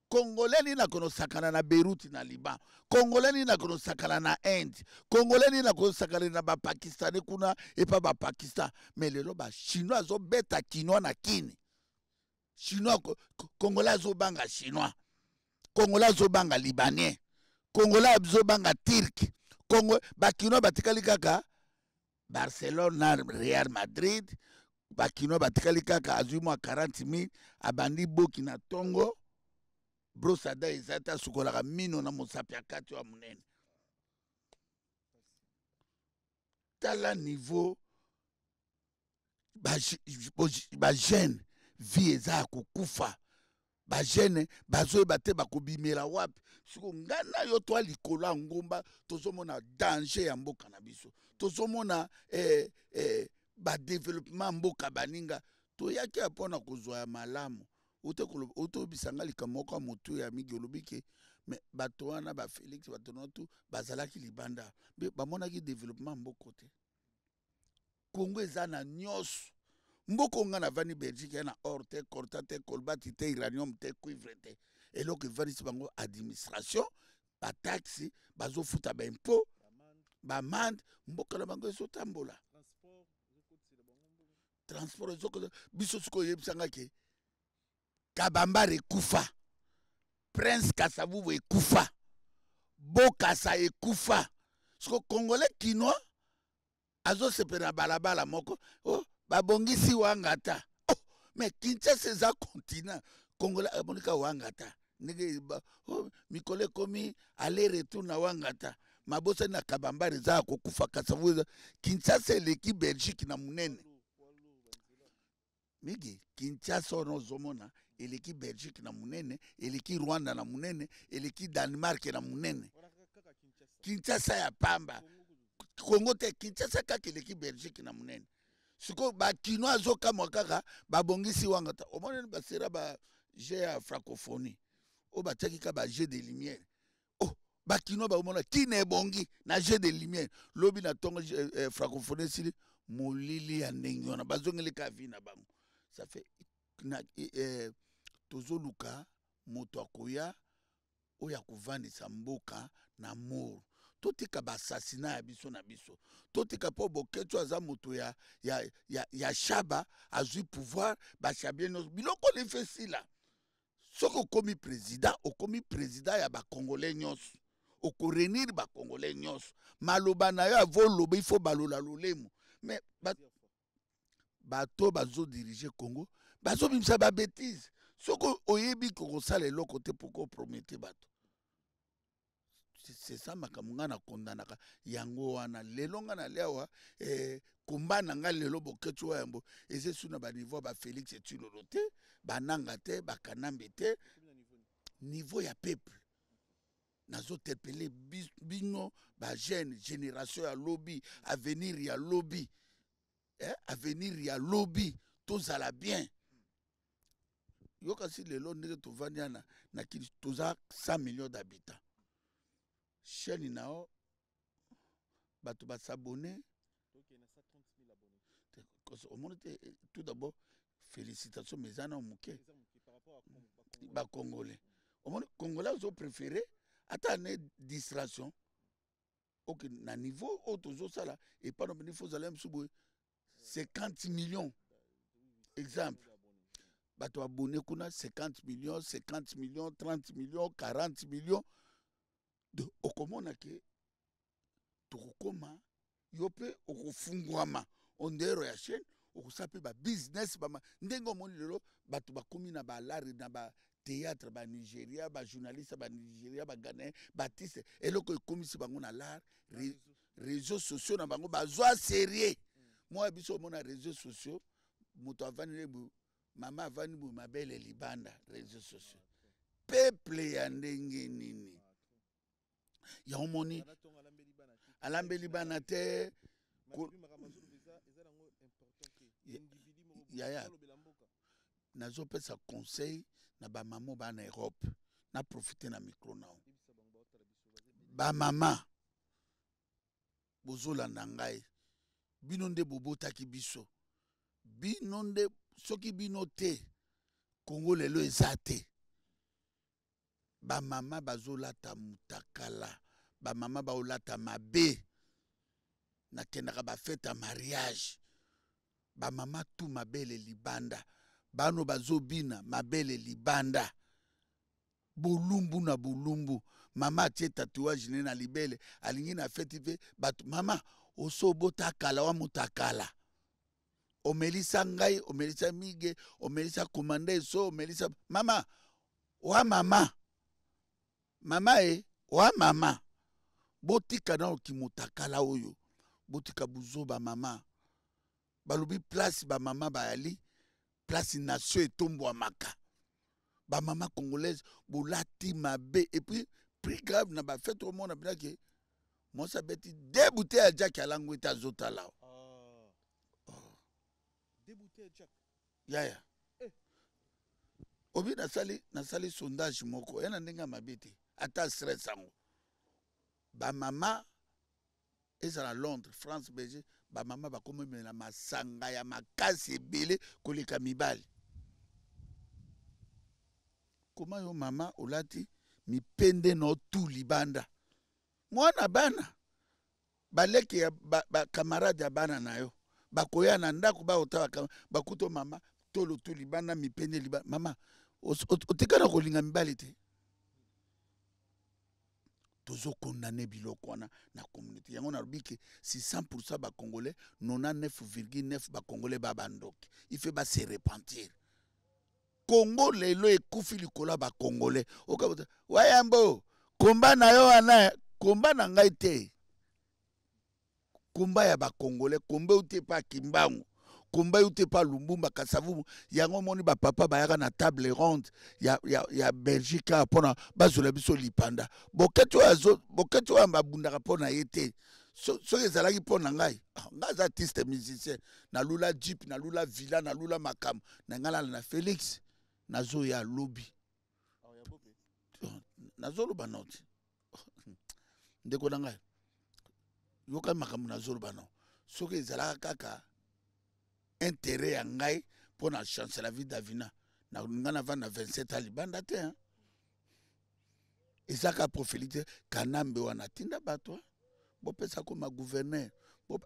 Congolais nini akonosakana na Beyrouth na Liban? Congolais nini akonosakana na Inde? Congolais nini akosakana na bapakistanais kuna epa bapakistan? Mais lelo bachinois azobeta kinois na Kini. Chinois, Congolais azobanga Chinois, Congolais azobanga Libanais, Congolais azobanga Turc. Congo bakinois batikali kaka Barcelone na Real Madrid. Bakinois batikali kaka azwi mwa 40 000, abandi boki na tongo, brosada eza te, asukolaka mino na mosapi ya kati ya monene. Tala niveau bajeune, vie eza ya kokufa. Bajeune bazoyeba te bakobimela wapi. Siko ngai na yo toa likolo ya ngomba, tozomona danger ya mboka na biso, tozomona badeveloppement ya mboka baninga. Toyaki ya mpona kozwa ya malamu. Otoyebisa nga likambo moko ya motu ya mingi, olobi ke me bato wana baFélix, bato na tu bazalaki libanda, bamonaki développement mboka te. Kongo eza na nyonso. Mboka nga navandi Belgique ya na or te, coltan te, cobalt te, uranium te, cuivre te. Eloko evandisi bango, administration, bataxe bazofuta, baimpôt, baamende, mboka na bango ezotambola, transport ezokota. Biso sikoyo oyebisanga ke Kabambare ekufa, Prince Kasavubu ekufa, Bokasa ekufa. Siko Congolais kinois azosepela na balabala moko, oh, babongisi wanga ta. Oh, mais Kinshasa eza continent. Congolais amonika wanga ta ndenge, oh, mikolo ekomi aller retour na wanga ta, mabosani na Kabambare eza ya kokufa, Kasavubu eza. Kinshasa eleki Belgique na monene mingi. Kinshasa wana ozomona eleki Belgique na monene, eleki Rwanda na monene, eleki Danemark na monene. Kinshasa ya pamba, Kongo te, Kinshasa kaka eleki Belgique na monene. Sikoyo bakinois azokamwa kaka babongisi wanga ta. Omonani basera ba jeu ya francophonie oyo batiaki ka ba jeu de lumière. Oh, bakinois bakomona kina ebongi na jeu de lumière. Lobi na ntongo francophonie esili, molili ya ndenge wana, bazongeli ka vie na bango. Ça fait na, tozoluka moto akoya oyo akovandisa mboka na moro. Totika baassassinat ya biso na biso, totika mpo Boketshu aza moto ya Shaba, azwi pouvoir, bashabie nyonso, biloko nefe esila. Soki okomi président, okomi président ya bacongolais nyonso, okoréunir bacongolais nyonso. Maloba na yo avoloba, ifo balola lolemo. Mais bato bazodirige Congo bazobimisa babêtises. Soki oyebi kokosala eloko te, pourquoi opromettre bato? C'est ça makambo ngai nakondanaka yango wana. Lelo ngai nali awa, komba na ngai lelo, Boketshu wa Yambo, eza esu na baniveau ya baFélix Tshilolo te, bananga te, bakanambe te, niveau ya peuple. Nazoterpeller bino bajeune génération ya lobi, avenir ya lobi, avenir ya lobi, tozala bien. Yoka, si lelo ndenge tovandi wana na kili, toza 100 millions d'habitants, chaîne na yo bato bas'abonner, omoni te? Tout d'abord félicitation, mais eza na moke. Bacongolais, omoni Congolais azopréféré ata ne distraction. Ok, na niveau oyo tozosala epai na bino, fo ozala mosusu boye 50 millions. Exemple, bato abonné kuna 50 millions, 50 millions, 30 millions, 40 millions. Donc okomona ke tokokoma, yo mpe okofungwama ondero ya chaîne, okosala mpe babusiness bama ndenge omoni lelo bato bakomi na balare, na bathéâtre, banigéria, bajournaliste banigéria, baghanéen, baartiste. Eloko ekomisi bango na l'art, réseaux sociaux na bango bazwa sérieux. Mwa biso omona réseaux sociaux, moto avandi boye, mama avandi boye, mabele libanda, réseaux sociaux. Peuple ya ndenge nini yango? Moni alambeli bana te. Yaya, nazopesa conseil na bamama baa na Europe, na profite na micro nao. Bamama bozolanda ngai, bino nde bobotaki biso, bino nde, soki bino te, Kongo lelo eza te. Bamama bazolata mutakala, bamama baolata mabe. Nakendaka bafête ya mariage, bamama tu mabele libanda. Bano bazobina mabele libanda. Bolumbu na bolumbu. Mama atie tatouage ne na libele, alingi na feti pe bato. Mama, oso obota kala wa mutakala. Omelisa ngai, omelisa Mige, omelisa komanda eso, omelisa mama. Wa mama. Mama e, wa mama. Botika nao kimutakala oyo. Botika buzoba mama. Balobi place ba mama bayali, place nation etombwamaka. Ba mama congolaise bolati mabe et puis plus grave na ba fête omona bina ke mwasi abeti deux bouteilles ya Jack alangwi te azotala. Ah. Oh. Deux bouteilles ya Jack. Yaya. Eh. Obi nasali sondage moko ya na ndenge ya mabe te ata stress yango. Ba mama ezala Londres, France, Belgique, ba mama bakomemela masanga ya makasi ebele koleka mibali. Koma yo mama olati mipende no tu libanda. Mwana bana baleki ya ba camarade ya bana na yo bakoya na ndako ba otala bakuto mama tolo tu libanda mipende libanda. Mama otikana kolinga mibali te. Tozo condamner biloko wana na communauté. Yango nalobi ke si 100% ba congolais, 99,9 ba congolais ba bandoki. Il faut ba se repentir. Congo lelo ekufi likolo ya ba congolais. Okabuta wayambo komba na yo wana, komba na ngai te. Komba ya ba congolais, komba euti epa Kimbangu, komba euti epa Lumbumba Kasavubu. Yango moni ba papa bayaka na table ronde ya Belgique awa mpona bazwela biso lipanda. Boketi oyo azo, boketi oyo babundaka mpona ye te. Soki ezalaki mpona ngai, ngai aza artiste musicien, nalula jeep, nalula villa, nalula makambo na ngai nalala na Félix, nazoya lobi. Nazoloba nao te. Ndeko na ngai, yoka makambo nazoloba nao. Soki ezalaka kaka intérêt ya ngai mpo na chance la vie Davina, na ngai navanda 27 ans libanda te, hein. Ezaka profilité Kanambe wana tinda bato, hein. Bopesa koma gouverneur,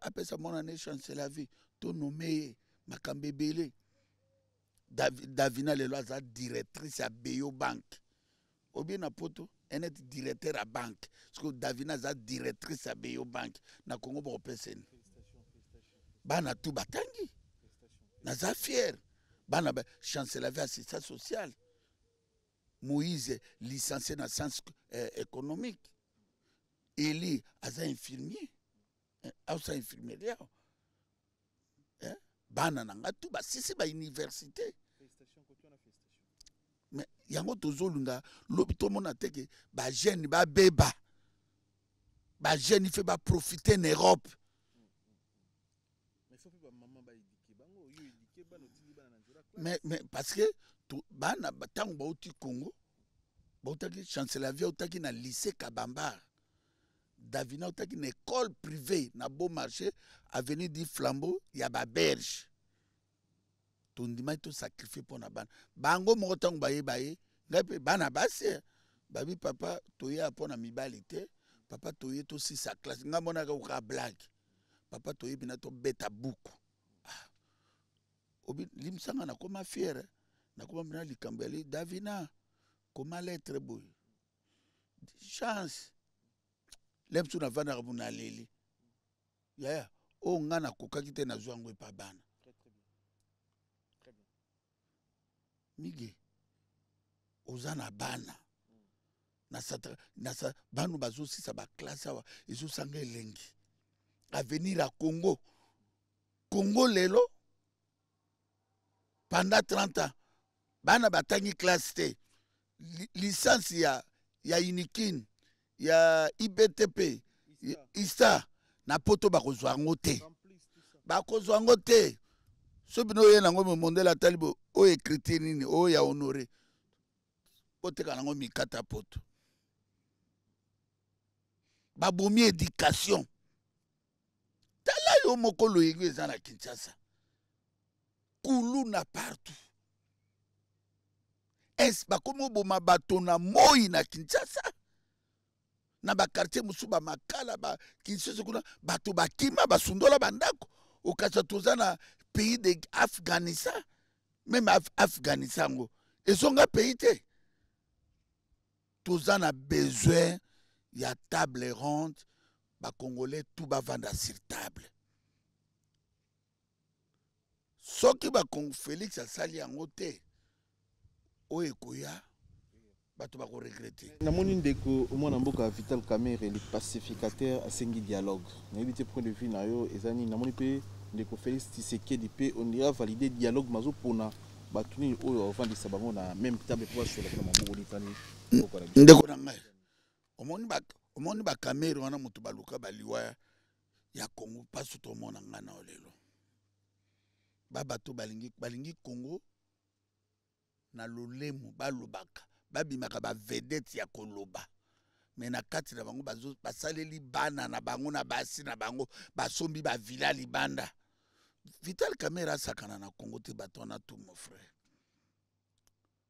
apesa mwana ne chance la vie, to nommé ye makambo ebele. Davina lelo aza directrice ya Beyo Bank. Obi na poto enet directeur ya banque. Parce que Davina aza directrice ya Beyo Bank. Na Congo bokopesa nini? Bana tout batangi. Naza fier. Bana ba chancelier ya assistance sociale. Moïse licencié na science économique. Eli aza infirmier. Aza infirmier. Bana na nga tout basisi ba université. Mais yango tozolunga lobi tomona te ke ba jeune ba beba. Ba jeune fait ba profiter en Europe. Mais faut ba maman ba éduquer bango, yo éduquer bana otindi bana na nzela classe. Mais parce que to, bana ba tango ba uti Congo, ba utaki chancelier via utaki na lycée Kabambar. Davina utaki na école privée na Beau Marché, avenue du Flambeau ya ba Belge. Tondimaki to sacrifier pona bana. Bango moko tango baye baye, ngai pe bana basi, babi papa toye pona mibali te, papa toye to sisa classe. Ngai monaka oka blague. Papa toye bina to beta buku. Ah. Obi limsanga na koma fier, na koma bina likambo ya li Davina koma lettre boy. Chance. Lemsu na vanda ka na leli. Yaya, o nga na kokaki te na zwango epa bana. Très, très bien. Très bien. Mige, oza na bana. Na sata, na sa, banu bazosisa ba classe awa, ezosanga elengi. Avenir ya Congo. Congo lelo pendant 30 ans bana batangi classe te. Licence ya Unikin, ya IBTP, ya ISTA, na poto bakozwa yango te. Bakozwa yango te. Soki bino oye nango mondele atali bo, oyo écriture nini, oyo ya honoré. Boteka nango mikata poto. Babomi éducation. Tala yo moko loyenge eza na Kinshasa. Kuluna partout. Est bakomi oboma bato na moi na Kinshasa? Na ba quartier mosusu ba Makala, ba Kinshasa kuna, bato bakima, basundola ba ndako. Okasa toza na pays de Afghanistan. Meme Af Afghanistan yango ezonga pays te. Toza na besoin ya table ronde, ba Congolais tout bavanda sur table. Soki ba Felix asali yango te, oyo ekoya bato bako regretter. Namoni ndeko mwana mboka Vital Kamerhe le pacificateur asengi dialogue. Nayebi te point de vue na yo eza nini. Namoni pe ndeko Felix Tshisekedi pe on dirait valider dialogue mazo pona bato nini oyo avandisa bango na même table po basola mpona maboko litani mboka na biso. Ndeko na ngai, omoni ba omoni ba Kamerhe wana moto baluka baliwa ya Congo mpasi tomona ngai na lelo. Ba bato balingi balingi Congo na lolemo balobaka babimaka ba vedette ya koloba me na kati na bango basaleli bana na bango na basi na bango basombi ba villa libanda. Vital Kamerhe asakana na Congo te, bato wana tout mon frère,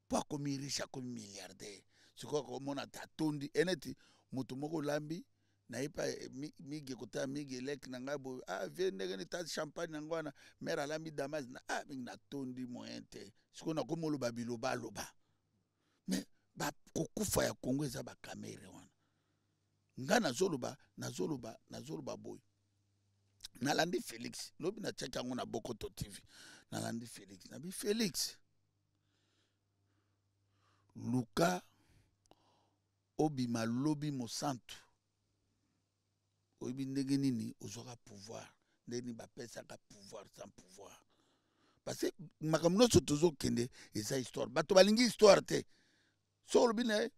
po akomi riche, akomi milliardaire, sikoyo akomona ata atondi eneti moto moko olambi naye pa eh, mige kotala mige eleki na ngai boye, ah vie ndenge ni ta champagne yango wana mare alambi damas na ah mingi natondi moyen te, sikoyo nakomi oloba biloba aloba me kokufa ya Congo eza bakamere wana. Ngai nazoloba nazoloba nazoloba boye, nalandi Felix lobi natiaki yango na Bokoto TV, nalandi Felix nabi Felix luka obima lobi mosantu, oyebi ndenge nini ozwaka pouvoir, ndenge nini bapesaka pouvoir sans pouvoir, parce que makambo nyonso tozokende eza histoire, bato balingi histoire te. So olobi na ye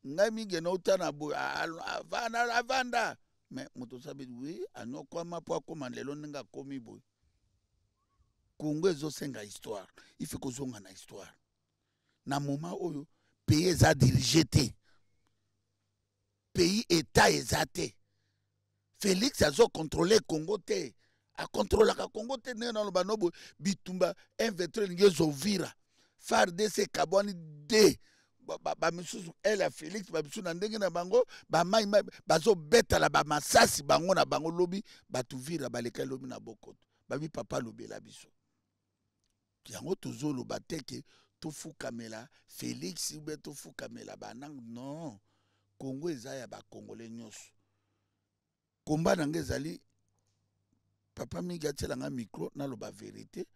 ngai mingi nauta na boye avanda avanda, mais moto osabi wi anyokwama mpo akóma lelo ndenge akomi boye. Congo ezosenga histoire, il faut kozonga na histoire. Na moment oyo pays eza dirige te, pays état eza te, Félix azo contrôler Congo te, akontrolaka Congo te. Ndenge naloba no boye, bitumba M23 elingi ezovira FARDC ekabwani de bamisusu ele ya Félix, bamisusu na ndenge na bango bamai mai bazobetala bamasasi bango na bango. Lobi bato vira baleka lobi na bokoto babi papa alobela biso yango. Tozoloba te ke tofukamela Félix ube tofukamela banang, non. Congo eza ya bakongole nyonso. Komba na ngai ezali papa mingi atiela ngai micro naloba verité,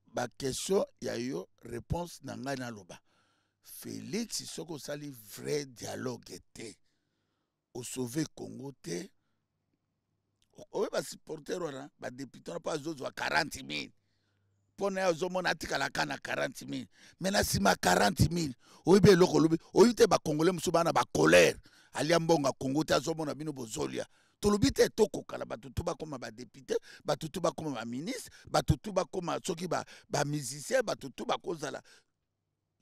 baquestion ya yo réponse na ngai naloba. Félix soki osali vrai dialogue te, osauve Congo te. Oyo basupporter wana badepute wana mpo azozwa 40 000 mpo na ye azomona atikalaka na 40 000, me na nsima 40 000 oyebi eloko olobi oyebi te. Bakongole mosusu bana bacolere alia mbongo ya Kongo te, azomona bino bozolia. Tolobi te tokokala bato tu bakóma badepute, bato tu bakóma baministre, bato tu bakóma soki bamusicien, bato tu bakozala.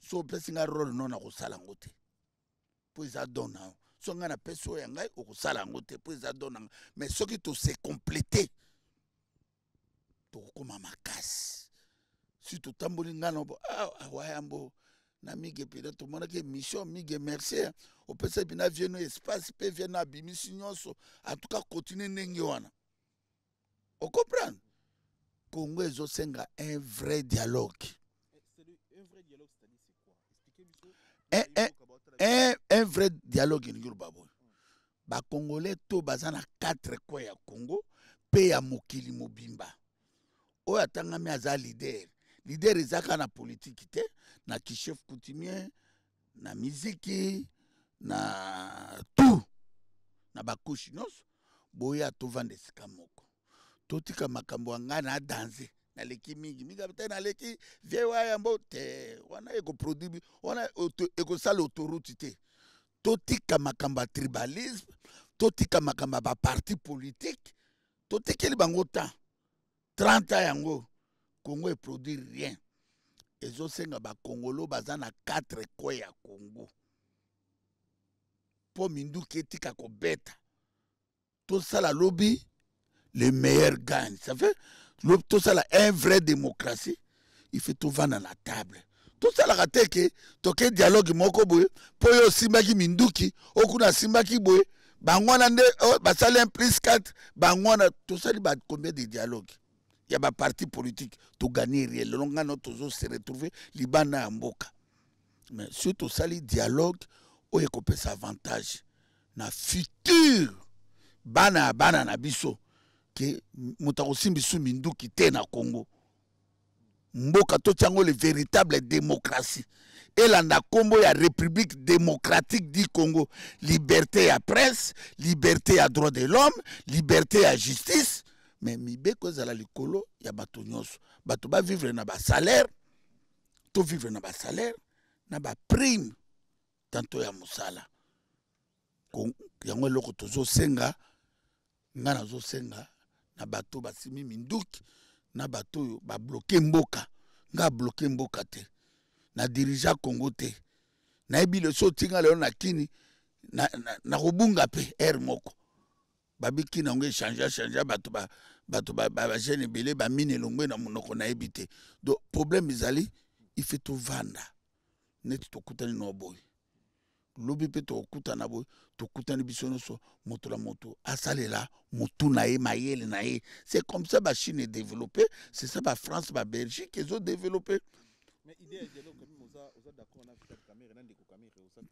So opesi ngai role no na kosala yango te mpo eza don na yo. So ngai napesi oyo ya ngai, okosala yango te mpo eza don na ngai. Mais soki tose complete, tokokóma makasi. Si totamboli ngai na bo awayambo na mige mpena tomonaki émission mige, merci opesaki mpena vie no espace mpe vie no abimisi nyonso. En tout cas continue ndenge wana, ocomprendre. Congo ezosenga un vrai dialogue. Un, un, un, un vrai dialogue elingi oloba boye, bakongolais to baza na quatre coin ya Congo mpe ya mokili mobimba, oyo atangami aza leader. Leader eza kaka na politiki te, na kichef coutumier, na miziki, na tout, na bakushe nyonso. Boya tovanda esika moko, totika makambo ya ngai na danse naleki mingi mingi te, naleki vie wa yambo te, wana ekoproduire wana ekosala autoroute te. Totika makambo ya tribalisme, totika makambo ya baparti politique, totikeli bango temps 30 ans yango Congo eproduire rien. Ezosenga bakongolo baza na 4 coin ya Congo mpo minduki etika kobeta, tosala lobi le meilleur gagne. Ça fait tosala un vrai démocratie, il faut tovanda na table. Tosalaka te ke toke dialogue moko boye mpo oyo osimbaki minduki okuna asimbaki boye, bango wana nde oh, basali 1 plus 4 bango wana. Tosali ba combien de dialogue? ya baparti politique, togagner rien. Lelo ngai no tozo se retrouver libanda ya mboka. Mais soki tosali dialogue oyo ekopesa avantage na futur bana ya bana na biso, ke moto akosimbi su minduki te na Congo. Mboka totia yango le véritable démocratie, elanda nkombo ya République démocratique du Congo: liberté ya presse, liberté ya droit de l'homme, liberté ya justice. Mais mibeko ezala likolo ya bato nyonso. Bato bavivre na basalaire, tovivre na basalaire na baprime tanto ya mosala. Yango eloko tozosenga. Ngai nazosenga na bato basimi minduki, na bato oyo babloquer mboka. Ngai abloquer mboka te, na dirige Congo te. Nayebi leso otinga lelo na kini nakobunga mpe aire moko. Babiki nango échange change bato, bato bajeune ebele bamine elongwe na monoko, nayebi te. Donc problème ezali, ife tovanda neti tokutani na boye, lobi mpe tokokutana boye. Tokutani biso nyonso, moto na moto asalela motu na ye, mayele na ye. C'est comme ça bachine edéveloppé, c'est ça bafrance, babelgique ezodéveloppé.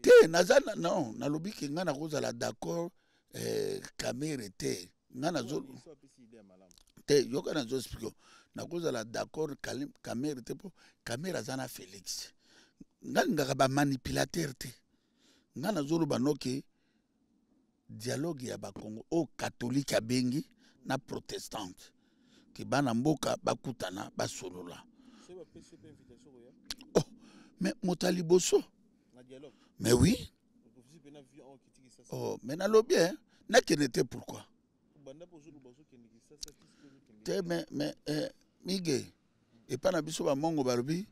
Te, naza non, nalobi ke ngai nakozala d'accord Kamerhe te. Ngai nazo te, yoka, nazo expliquer. Nakozala d'accord Kamerhe te, mpo Kamerhe aza na Félix. Ngai lingaka bamanipulateur te. Ngai nazoloba noke dialogue ya bakongo oyo catholique abengi na protestante, ke bana mboka bakutana, basolola. Oh, mais moto ya liboso, mais oui. Oh, mais nalobi nakende te. Pourquoi te? Mais mige epai na biso bamongo balobi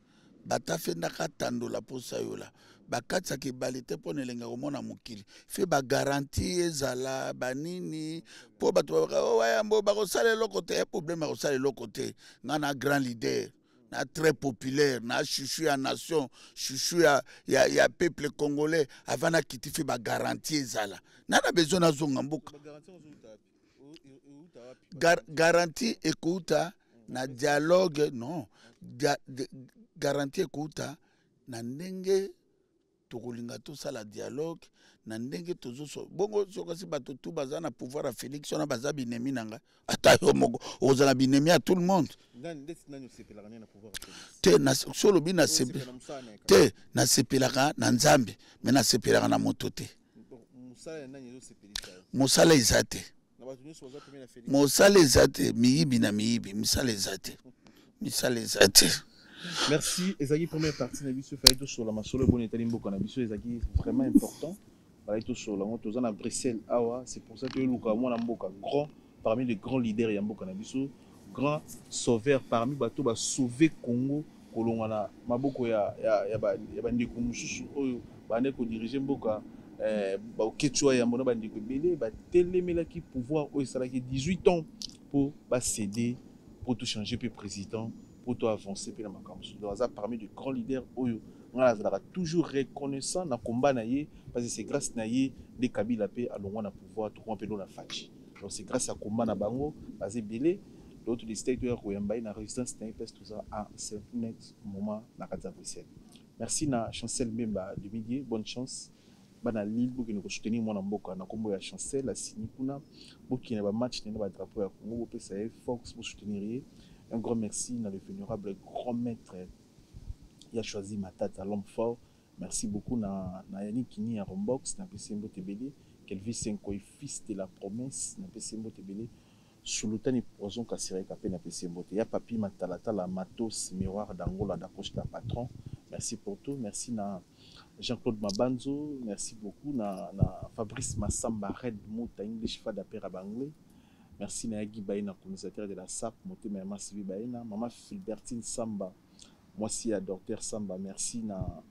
batafendaka tandola mposa yola bakatisaka ebale te mpo na elenga komona mokili. Fe bagarantie ezala banini mpo bato babaka o wayambo bakosala eloko te. Ya problème ya kosala eloko te, ngai na grand leader, na très populaire, na chouchou ya nation, chouchou ya peuple congolais. Avant nakiti, fe bagarantie ezala. Na na besoin nazonga mboka. Garantie ekouta na dialogue? Non, garantie ekouta na ndenge tokolinga tosala dialogue, na ndenge tozoso bongo. Soki bato tu baza na pouvoir ya Félix wana baza binemi na ngai, ata yo moko okozala binemi ya tout le monde te. So olobi te, nasepelaka na Nzambe, me nasepelaka na moto te. Mosala eza te, mosala eza te. Miyibi na miyibi, misala eza te, misala eza te. Merci. Ezalaki première partie na biso. Fallait tosolola masolo eboni etali mboka na biso, ezalaki vraiment important. Fallait tosolola yango. Toza na Bruxelles awa, c'est pour ça toyeluka mwana mboka, grand parmi les grands leaders ya mboka na biso, grand sauveur parmi bato basauve Congo kolongwa na maboko ya bandeko mosusu oyo bandeki kodiriger mboka. Bakecwa yambo na bandeko ebele batelemelaki pouvoir oyo esalaki 18 ans mpo bacéder, mpo tochanger mpe président, mpo toavancer mpe na makambo mosusu. Donc aza parmi de grands leaders oyo ngai nazalaka toujours reconnaissant na combat na ye, parce que c'est grâce na ye nde Kabila mpe alongwa na pouvoir, tokoma mpe na Fatshi. Donc c'est grâce à combat na bango. Baza ebele. Donc todécider toya koyamba ye na résidence na ye, place toza à ce net moment na kati ya Bruxelles. Merci na Chancel Mbemba de Midi, bonne chance. Bana Lille, bokende kosoutenir mwana mboka na nkombo ya Chancel. Asini kuna, bokende bamatch nene, badrapeau ya Congo, bopesa ye force, bosoutenir ye. Un grand merci na le vénérable grand maître ya Choisi Matata, l'homme fort. Merci beaucoup na Yannick Kini ya Rombox, napesi ye mbote ebele. Kelvis Senkoy, fils de la promesse, napesi ye mbote ebele. Sulutani Poison Kasireka mpe napesi ye mbote. Ya Papi Matalatala Matos, Miroir d'Angola, d'Acosta patron, merci pour tout. Merci na Jean-Claude Mabanzo, merci beaucoup na Fabrice Massamba, Red Mouta English Fada Pera Banglais. Merci na Yagi Baina, commissaire de la SAP, motema ya Masivi Baina, Mama Philbertine Samba, mwasi ya Docteur Samba. Merci na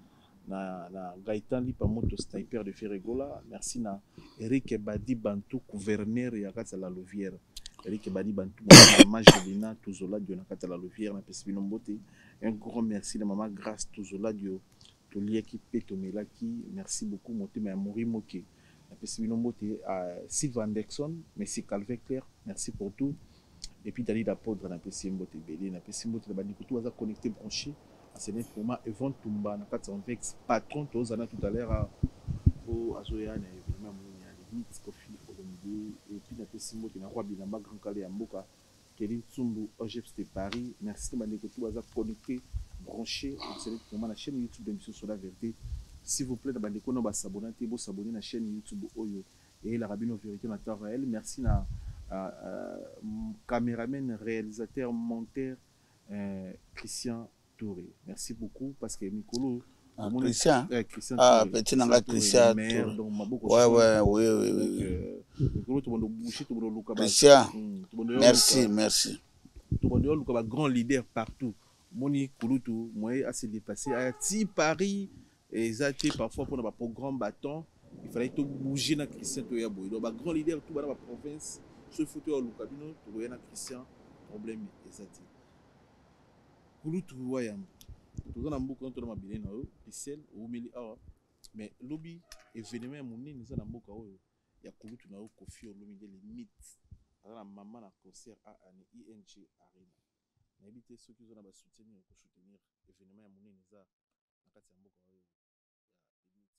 Gaëtan Lipa Moto, sniper de Ferregola. Merci na Eric Badi Bantu, gouverneur ya kati ya la Louvière. Eric Badi Bantu, Mama Jolina Tuzola Dio na kati ya la Louvière, na pesi bino mbote. Un grand merci na Mama Grâce Tuzola Dio, toliaki mpe tomelaki. Merci beaucoup, motema ya Mori Moke, napesi bino mbote. Sylvain Anderson, merci. Calvin Claire, merci pour tout. Et puis Dali Lapodre napesi ye mbote ebele, napesi mbote na bandeko tout baza connecte branche enseigne vraiment Evon Tumba na kati ya Anvex patron tozana tout à l'heure po azoya na événement ya monene ya limite Koffi Olomide. Et puis napesi mbote na Roi Bilamba Grand Kale ya mboka Kelly Ntsumbu Ogeps de Paris. Merci na bandeko tout baza connecte branché enseigne vraiment na chaîne YouTube de biso sur la vérité. S'il vous plaît na bandeko na ba s'abonner te, bo s'abonner na chaîne YouTube oyo eyelaka bino vérité na temps réel. Merci na cameraman, réalisateur, monteur Christian Touré. Merci beaucoup parce que mikolo Ah, Christian. Christian ah, Touré. Petit nanga Christian Touré. Donc maboko. Ouais, oui. Mikolo to bondo boucher to bondo luka ba. Christian. Merci, merci. To bondo luka ba grand leader partout. Moni kulutu moye a se déplacer à ti Paris eza te parfois pour ba programme bâton il fallait tout bouger na Christian Toya boye. Donc ba grand leader tout ba na ba province so il faut to luka bino to na Christian problème eza te. Kulutu wayambo toza na mboka to na mabele na yo Bruxelles oumeli awa mais lobi événement ya monene eza na mboka oyo ya kulutu na yo Koffi Olomide le mythe aza na mama na concert a na ING Arena. Nayebi te soki oza na ba soutien nini ko soutenir événement ya monene eza na kati ya mboka oyo ya le mythe Koffi.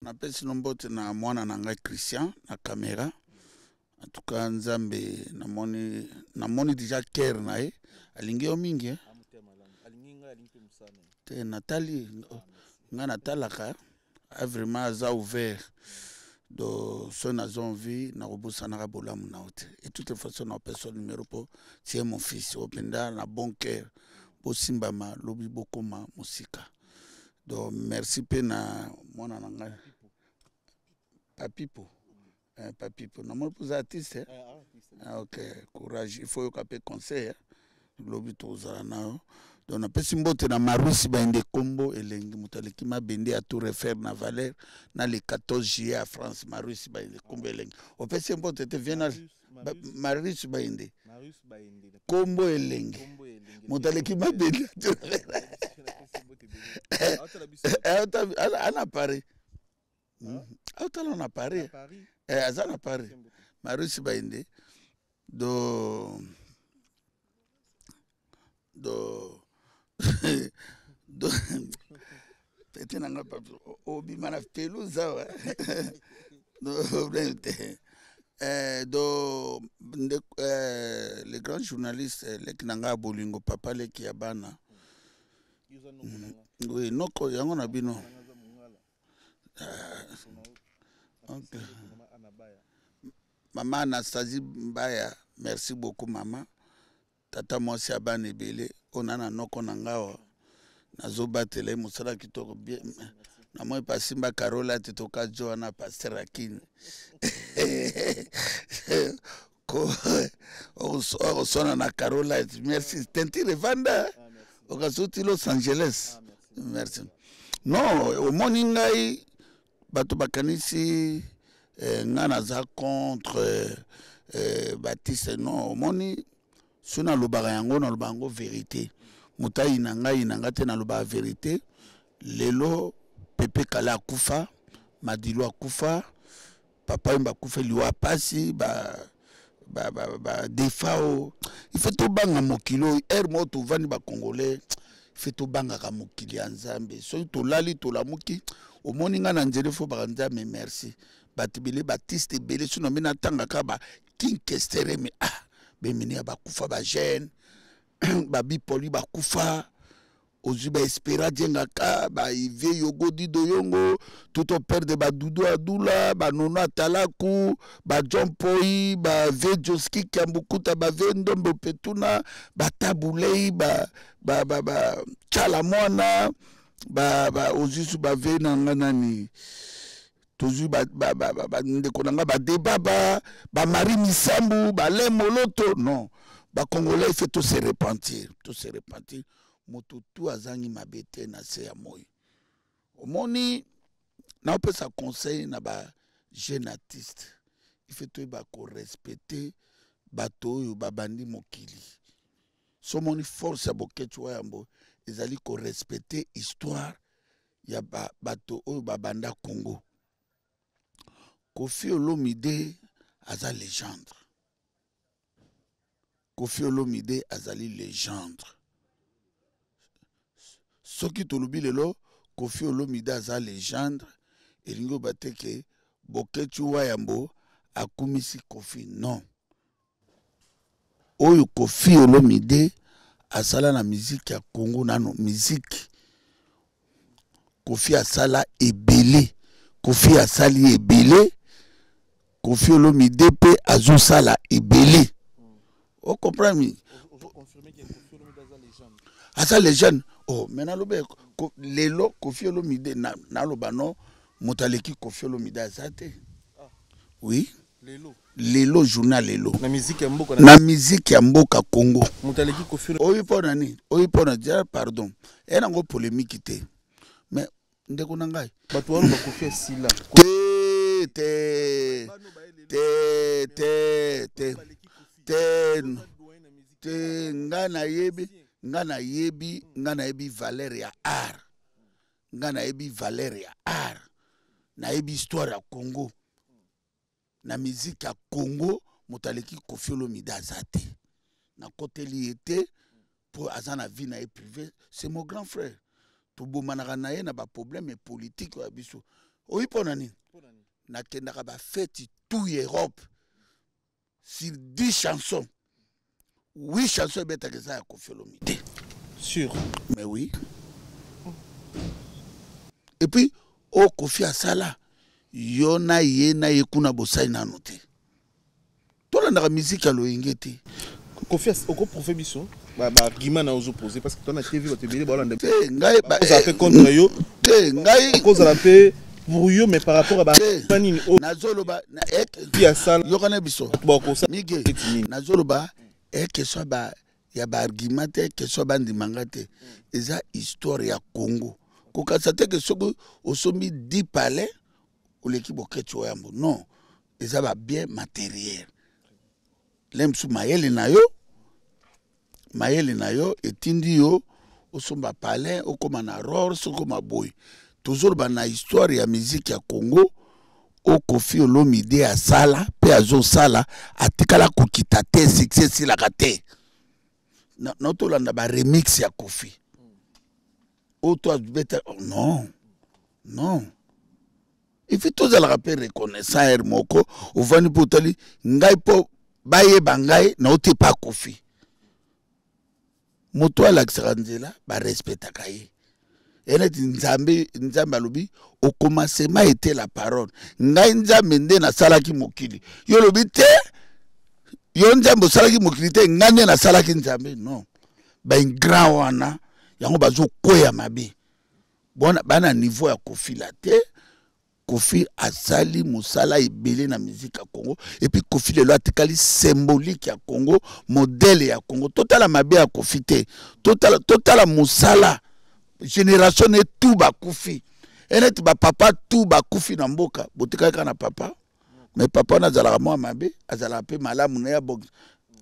Napesi no mbote na mwana na ngai Christian na caméra. En tout cas Nzambe namoni namoni déjà cœur na ye alingi yo mingi eh? Te natali ngai natalaka a vraiment aza ouvert do so naza envie nakobosanaka bolamu na yo te. Et toute façon napesa numéro po tie mon fils openda na bon cœur bosimbama lobi bokoma mosika. Donc merci pe na mwana na ngai Papipo. Papipo namoni mpo oza artiste eh? Ah, ok, courage, il faut yoka pe conseil eh? Lobi tozala na yo. Donc napesi mbote na Marusi Baende Kombo elengi moto aleki mabende ya Tour Eiffel na Valère na le 14 juillet à France. Marusi Baende Kombo elengi opesi mbote te viens na Marusi Baende Kombo elengi moto aleki mabende ya Tour Eiffel ana Paris aotala na Paris aza na Paris Marusi Baende do do do pete nanga papi obima na pelouse awa do problème te. Do nde le grand journaliste leki nanga ya bolingo papa leki ya bana oui noko yango na bino. Okay. Mama Anastasie Mbaya, merci beaucoup mama. Tata mwasi ya bana ebele ona na noko na ngawa nazobatela ye mosala kitoko bien. Namoni pasimba Carola te toka jo wana pasteur Akini. Ko okosona na Carola, merci. Tentire vanda okasuti Los Angeles. Merci. Non, omoni ngai bato bakanisi nga naza contre Baptiste. Non, omoni so nalobaka yango, nalobaka yango vérité. Moto ayina ngai, ayina ngai te, nalobaka vérité. Lelo Pepe Kale akufa, Madilu akufa, Papa Wemba akufa, liwa pasi ba ba ba, ba defao. Il faut tobanga mokili oyo heure moko tovandi ba Congolais, il faut tobangaka mokili ya Nzambe. Soki tolali tolamuki, omoni nga na nzela fo baka Nzambe merci. Bato ebele Baptiste ebele soki na natangaka ba King Kester me ah bemini ya bakufa ba jeune ba bipoli bakufa ozwi ba Espera Djengaka ba Ive Yogo Dido Yongo tout au père de ba Doudou Adula ba Nono Atalaku ba John Poi ba Vie Joski Kiambukuta ba Vie Ndombe Petuna ba Tabulei ba ba ba ba Tchala Mwana ba ba ozwi su ba vie na nga nani tozwi ba ba ba ba, ba ndeko na nga ba Debaba ba Marie Misambu ba Alain Moloto. Non, ba Congolais il faut to se repentir, to se repentir. Moto tu azangi mabe te na se ya moi. Omoni naopesa conseil na ba jeune artiste, il faut toyeba korespecte bato oyo babandi mokili. Somoni force ya Boketshu Wayambo ezali korespecte histoire ya bato oyo babanda Congo. Koffi Olomide aza légende. Koffi Olomide azali legendre. Soki tolobi lelo Koffi Olomide aza legendre, elingi oba te ke Boketshu Wayambo akumisi Koffi, non. Oyo Koffi Olomide asala na musique ya Congo, nano musique Koffi asala ebele, Koffi asali ebele, Koffi Olomide mpe azosala ebele. O comprendre mi? Aza legende. Oh, mais naloba lelo Koffi Olomide naloba non, moto aleki Koffi Olomide aza te. Ah. Oui. Lelo. Lelo journal lelo. Na musique ya mboka. Na musique ya mboka Congo. Moto aleki Koffi. Oyi mpo na nini? Oyi mpo na dia pardon. E nango polémique te. Mais ndeko na ngai. Bato wana ba Koffi asila. Te te te te te te te nga nayebi nga nayebi nga nayebi valeur ya art. Nga nayebi valeur ya art. Nayebi histoire ya Congo. Na musique ya Congo moto aleki Koffi Olomide aza te. Nakoteli ye te po aza na vie na ye privée, c'est mon grand frère. Tobomanaka na ye na ba problème politique ya biso. Oyi mpo na nini? Nakendaka ba fête tout Europe sur 10 chansons. 8 chansons ebetaka eza ya Koffi Olomide. Sûr. Mais oui. Et puis o Koffi asala yo na ye na ye kuna bosali nanu te. Tolandaka musique ya loyenge te. Koffi okoprouve biso ba argument na ozo poser parce que toi na TV bato ebele balanda te ngai ba kozala pe contre yo te ngai kozala pe pour yo mais par rapport à ba nini o nazoloba na ek ya sala yokana biso bakosa mige nazoloba e question ba ya ba argument te, question bandima nga te, eza histoire ya Congo. Kokasa te ke soki osombi 10 palais oleki Boketshu Wayambo, non, eza ba bien matériel. Lemsu mayele na yo, mayele na yo etindi yo osomba palais, okoma na Rolls, okoma boye. Tozoloba na histoire ya musique ya Congo o Koffi Olomide asala pe azosala, atikala kokita te, succès esilaka te. Na tolanda ba remix ya Koffi oyo to abeta, oh, non non, il faut tozalaka mpe reconnaissant heure moko ovandi mpo otali ngai mpo bayeba ngai nauti epa Koffi. Moto alakisaka nzela barespectaka ye. Ye neti Nzambe, Nzambe alobi au commencement était la parole. Ngai Nzambe nde nasalaki mokili. Yo olobi te, yo Nzambe osalaki mokili te, ngai nde nasalaki Nzambe. Non, ba ingrat wana yango bazokweya mabe. Bona bana niveau ya Koffi la te. Koffi asali mosala ebele na musique ya Congo et puis Koffi lelo atikali symbolique ya Congo, modèle ya Congo. Totala mabe ya Koffi te, totala, totala mosala génération ne tout bakufi eneti ba papa tout bakufi na mboka, botikali kaka na papa. Mais papa wana azalaka mwa mabe, azalaka pe malamu na ya boxe,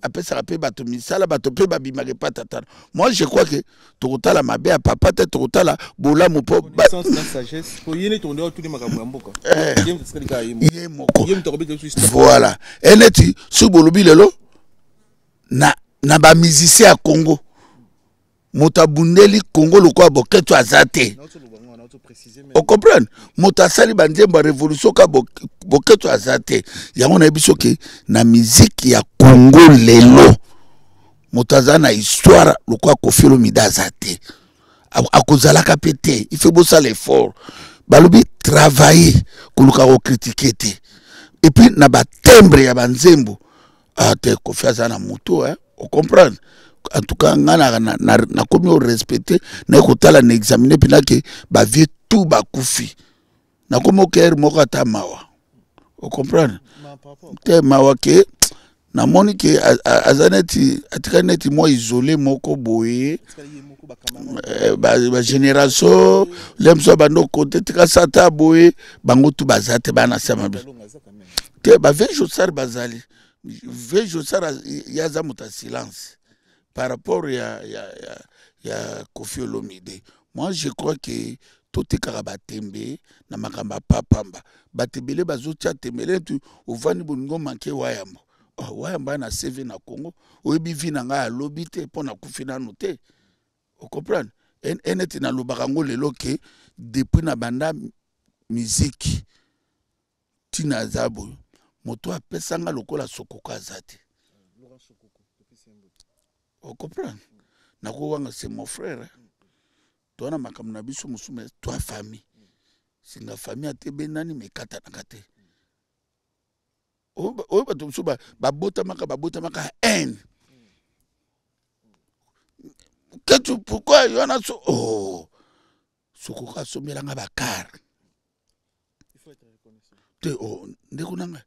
apesaka pe bato misala, bato pe babimaka epa tata. Moi je crois que tokotala mabe ya papa te, tokotala bolamu po ba Connaissance na sagesse, po ye nde tokondi otuni makambo ya mboka. Ye moto atikali kaka ye moko. Ye moko. Ye moto akobeta biso histoire. Voilà. Eneti soki bolobi lelo na ba musiciens ya Congo, moto abundeli Congo lokola Boketshu aza te. O comprendre? Moto asali ba nzembo ya révolution ka Boketshu aza te. Yango nayebi soki na musique ya Congo lelo moto aza na histoire lokola Koffi Olomide aza te. Akozalaka pe te. Il faut bosala effort. Balobi travailler koluka ko critiquer te. Et puis na ba timbre ya ba nzembo, ah te Koffi aza na moto, hein. O comprendre? En tout cas, nga na komi o respecter, na kotala na examiner pina ke ba vieux tout bakufi. Na komi o ker moko ata mawa. O comprendre? Te mawa ke namoni ke aza neti atikali neti mwa isolé moko boye. Ba génération lemso bando kote tika sata boye bango tout baza te bana sama bi. Te ba vieux Jossart bazali. Vieux Jossart ya aza moto ya silence par rapport ya Koffi Olomide. Moi je crois que totekaka batembe na makambo ya papamba. Bato ebele bazotia tembe neti ovandi bolingo manke wayambo. Oh, Wayambo na CV na Congo, oyebi vie na ngai alobi te mpo nakufi nanu te. Ocomprendre? Eneti nalobaka yango lelo ke depuis na banda miziki ntina aza boye, moto apesa nga lokola Sokoko aza te. Ocomprendre? Nakowanga, c'est mon frère. Toa na makambo na biso mosusu, mais toa famille. Singa famille ate benani, mais ekatanaka te. Oyo bato mosusu babotamaka babotamaka haine ketu. Pourquoi yo wana so? Oh, Sokoka asombelanga bakare te. Oh, ndeko na ngai,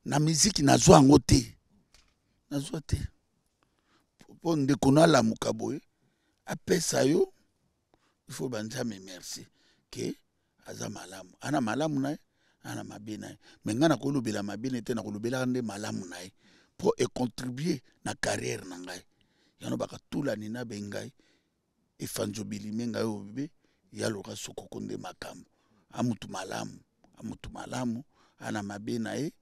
na miziki nazwa yango te, nazwa te mpo ndeko nalamuka boye apesa yo. Il faut banzambe merci ke aza malamu, ana malamu na ye, ana mabe na ye. Me ngai nakolobela mabe na ye te, nakolobelaka nde malamu na ye mpo econtribue na carrière na ngai. Yango bakatulani na be ngai efanzo bilime ngai oyo bebe yaloka Sokoko nde makambo. Amutu malamu, amutu malamu, ana mabe na ye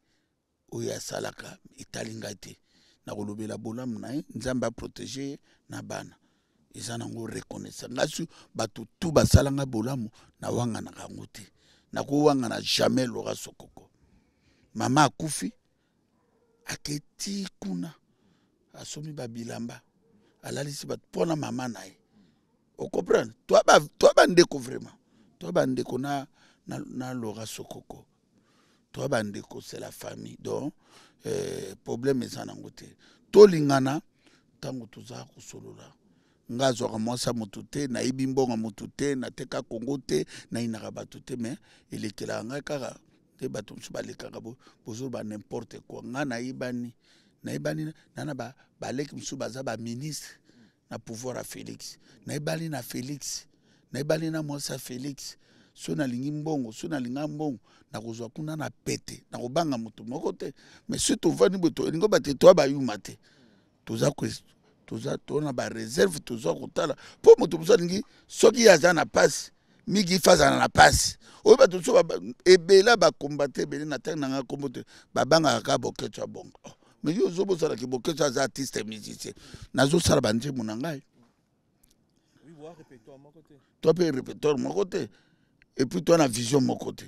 oyo asalaka etali ngai te. Nakolobela bolamu na ye, Nzambe aprotege ye na bana. Eza nango reconnaissant. Ngai su bato tu basalanga bolamu, nawanganaka yango te, nakowangana jamais. Lora Sokoko, mama akufi, aketi kuna, asomi babilamba, alalisi bato mpona mama na ye. Ocomprendre? Toa bandeko, vraiment toa bandeko na Lora Sokoko, toa bandeko, c'est la famille. Donc problème eza nango te, tolingana. Ntango toza kosolola, nga azwaka mwasi ya motu te, nayebi mbongo motu te, nateka Kongo te, nayinaka bato te, mais elekelaka ngai kaka nde bato mosusu balekaka bozoloba n'importe quoi. Nga nayebani, nayebani na baleki mosusu baza baministre na pouvoir ya Félix. Nayebani na Félix, nayebani na mwasi ya Félix. So nalingi mbongo, so nalinga mbongo, nakozwa kuna na pete, nakobanga moto moko te. Mais so tovandi boye, elingi bate toya bayuma te, toza toza tona bareserve, toza kotala mpo moto mosusu alingi soki ye aza na pasi mingi, ifa azala na pasi. Oyo bato mosusu ebele bakombate ebele na ntango na ngai kombo te, babangaka kaka Boketshu ya bongo. Oh, mais yo ozobosalaki Boketshu aza artiste musicien, nazosala banzembo na ngai to mpe répertoire moko te, et puis to na vision moko te,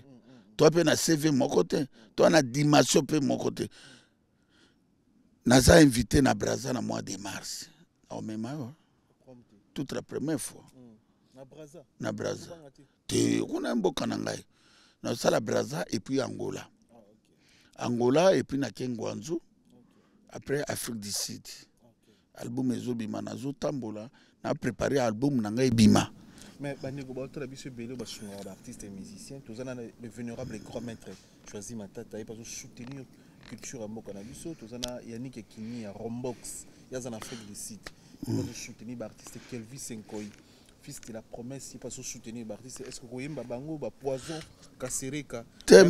to mpe na CV moko te, to na dimension mpe moko te. Naza invité na Braza na mois de mars, naomema yo toute la première fois na Braza te, kuna mboka na ngai. Nasala Braza et puis Angola, Angola et puis nake Ngwanzu, après Afrique du Sud. Album ezobima, nazotambola na préparé album na ngai ebima. Mais bandeko baotala biso ebele, basungaka baartiste et musicien. Toza na le vénérable grand maître Choisi Matata, ye soutenir culture ya mboka na biso. Toza na Yannick Ekini ya Rombox, ye aza na Afrique du Sud, ye soutenir baartiste. Kelvis Nkoi, fils de la promesse, ye soutenir baartiste. Est ce que koyemba bango bapoison Kasereka? Te,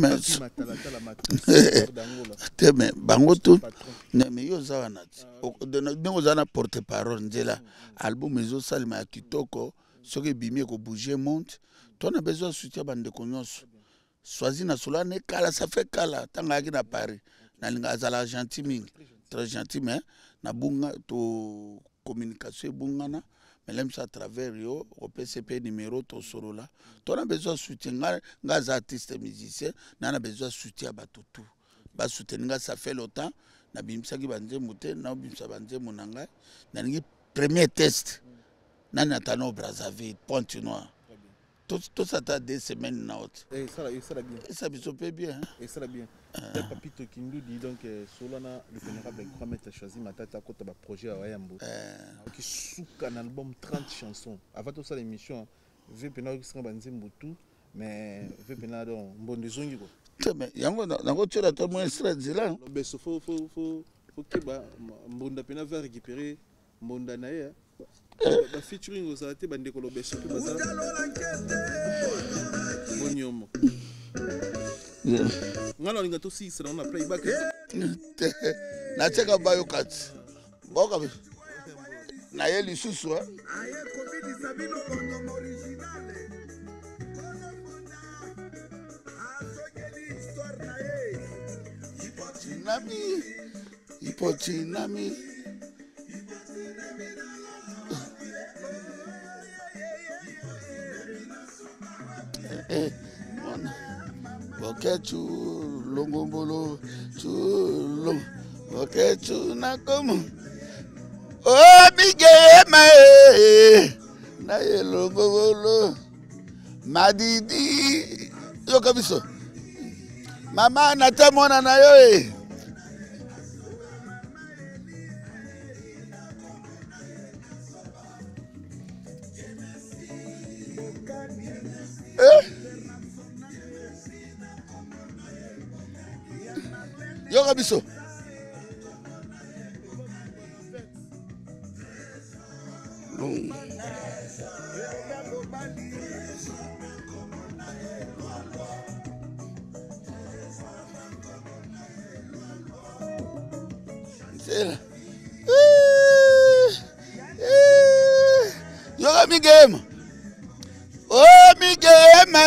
te, mais bango tu, mais yo oza wana ndenge oza na porte parole nzela. Album ezosalema ya kitoko, soki ebimi ekobouge monde. To na besoin soutien bandeko nyonso. Swazi na solo ane kala, ça fait kala ntango ayaki na Paris, nalinga azala gentil mingi, très gentil, mais nabunga to communication ebungana. Mais lemisa à travers yo, opesi mpe numéro, tosolola. To na besoin soutien. Nga nga aza artiste musicien, na besoin soutien ya bato tout basoutenir nga. Ça fait longtemps nabimisaki banzembo te, naobimisa banzembo na ngai. Nalingi premier test nani ata na Brazzaville, Pointe Noire, tosata 2 semaines na ot esa biso mpe bien. Esala bien. Papito Kindudi, donc solo na le vénérable grand maître Choisi Matata, akota baprojet ya Wayambo, oki suka na album 30 chansons. Avant tosala émission, ve mpena oyokisinga banzembo tout, mais ve mpena donc mbondo ezongi quoi. Te, mais yango nakotiela to mwa extrait nzela. Beso fo keba mbonda mpena va récupérer mbonda na ye. Bafeaturing ozala te, bandeko lobeso mpe bazala boniomo. Nga na olinga tosilisa nango na playback. Te, natiaka bayoka ti bayoka na ye lisusu. Aye kobinisa bino bondomo originale. Azongeli histoire na ye. Nami. Ipotinami. Eh, mwana. Bokechu longombolo chu long bokechu nakomo. Oh bigema eh na ye longombolo. Madidi yoka biso. Mama nata mwana na yo eh. Eh? Yoka biso. Nzela. Yoka migema. Oh migema.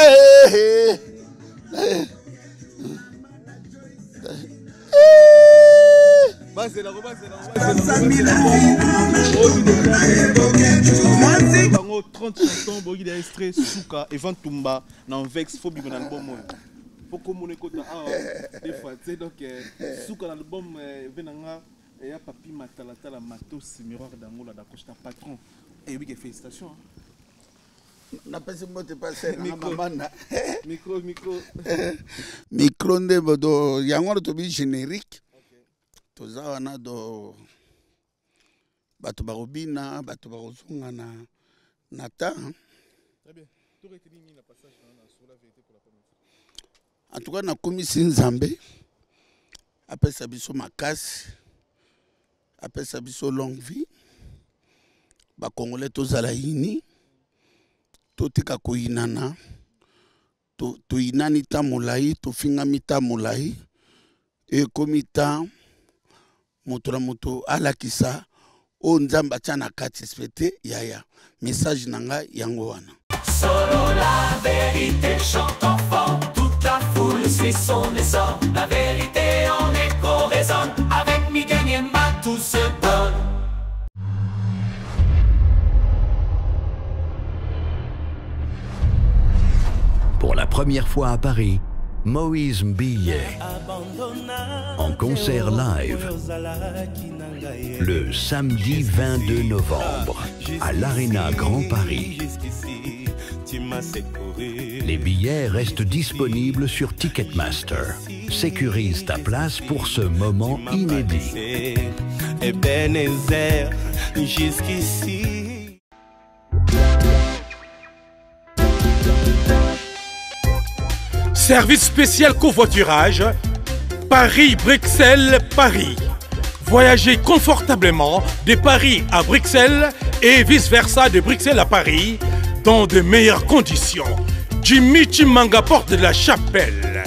Bango 30 chansons boyoki da extrait suka Evan Tumba na Anvex fo bima na album oyo fo komona ekota awa des fois tu sais donc suka na album ve na nga ya Papi Matalatala Matos Miroir d'Angola d'Acosta patron eyebi ke félicitations. Napesi mbote paster na mama na micro micro micro nde do yango wana tobi générique toza wana do bato bakobina bato bakozonga na na temps. En tout cas nakomisi Nzambe apesa biso makasi, apesa biso longue vie. Bakongolais tozala yini, totika koyinana, toyinani ta molai, tofingami ta molai, ekomi ta moto na moto alakisa oyo Nzambe atia na kati respecte yaya. Message na ngai yango wana. Solo la vérité chante enfant, toute la foule suit son essor. La vérité en écho résonne, avec Miguel Niema tout se donne. Pour la première fois à Paris, Moïse Mbiye en concert live le samedi 22 novembre à l'Arena Grand Paris. Les billets restent disponibles sur Ticketmaster. Sécurise ta place pour ce moment inédit. Ebenezer, jusqu'ici. Service spécial covoiturage, Paris-Bruxelles, Paris. Voyagez confortablement de Paris à Bruxelles et vice-versa de Bruxelles à Paris dans de meilleures conditions. Jimmy Chimanga, porte de la Chapelle.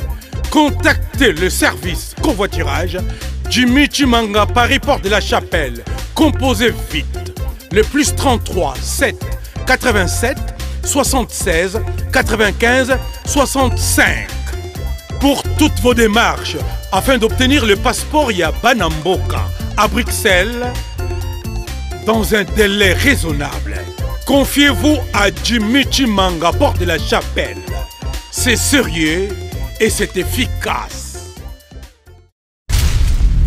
Contactez le service covoiturage Jimmy Chimanga, Paris, porte de la Chapelle. Composez vite le plus 33 7 87 76 95 65 pour toutes vos démarches afin d'obtenir le passeport ya Banamboka à Bruxelles dans un délai raisonnable. Confiez-vous à Jimmy Chimanga, porte de la Chapelle. C'est sérieux et c'est efficace.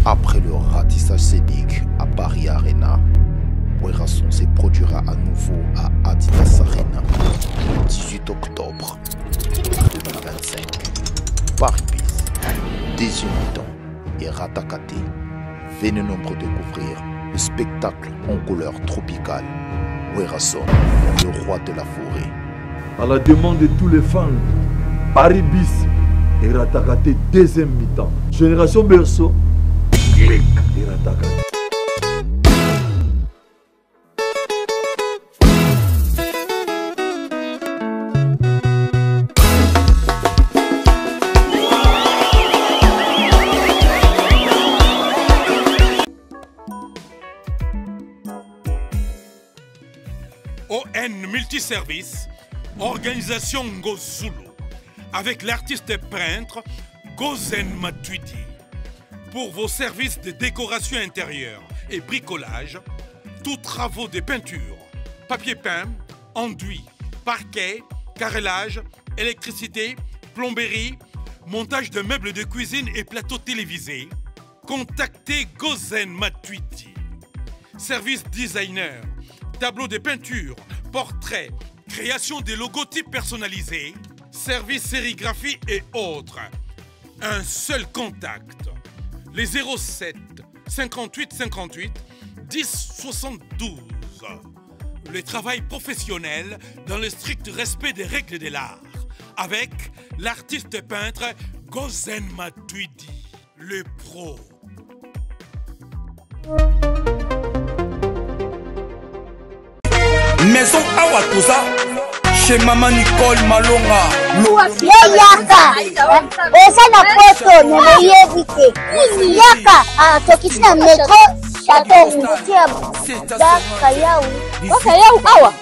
Après le ratissage scénique à Paris Arena, Werrason se produira à nouveau à Adidas Arena le 18 octobre 2025. Paris Bis, deuxième mi-temps et Ratakate. Venez nombreux découvrir le spectacle en couleur tropicale. Werrason, le roi de la forêt. À la demande de tous les fans, Paris Bis et Ratakate deuxième mi-temps. Génération Berceau, clic et Ratakate. ON Multiservice, organisation Ngozulu, avec l'artiste peintre Gozen Matuidi. Pour vos services de décoration intérieure et bricolage, tous travaux de peinture, papier peint, enduit, parquet, carrelage, électricité, plomberie, montage de meubles de cuisine et plateaux télévisés, contactez Gozen Matuidi. Service designer, tableau de peinture, portrait, création des logotypes personnalisés, service sérigraphie et autres. Un seul contact. Les 07 58 58 10 72. Le travail professionnel dans le strict respect des règles de l'art. Avec l'artiste peintre Gozen Matuidi, le pro. Maison awa toza chez mama Nicole Malonga. Yo yaka oza na poto me boyebi te yaka ah, tokiti na metro chateau rouge bakayau bakayau awa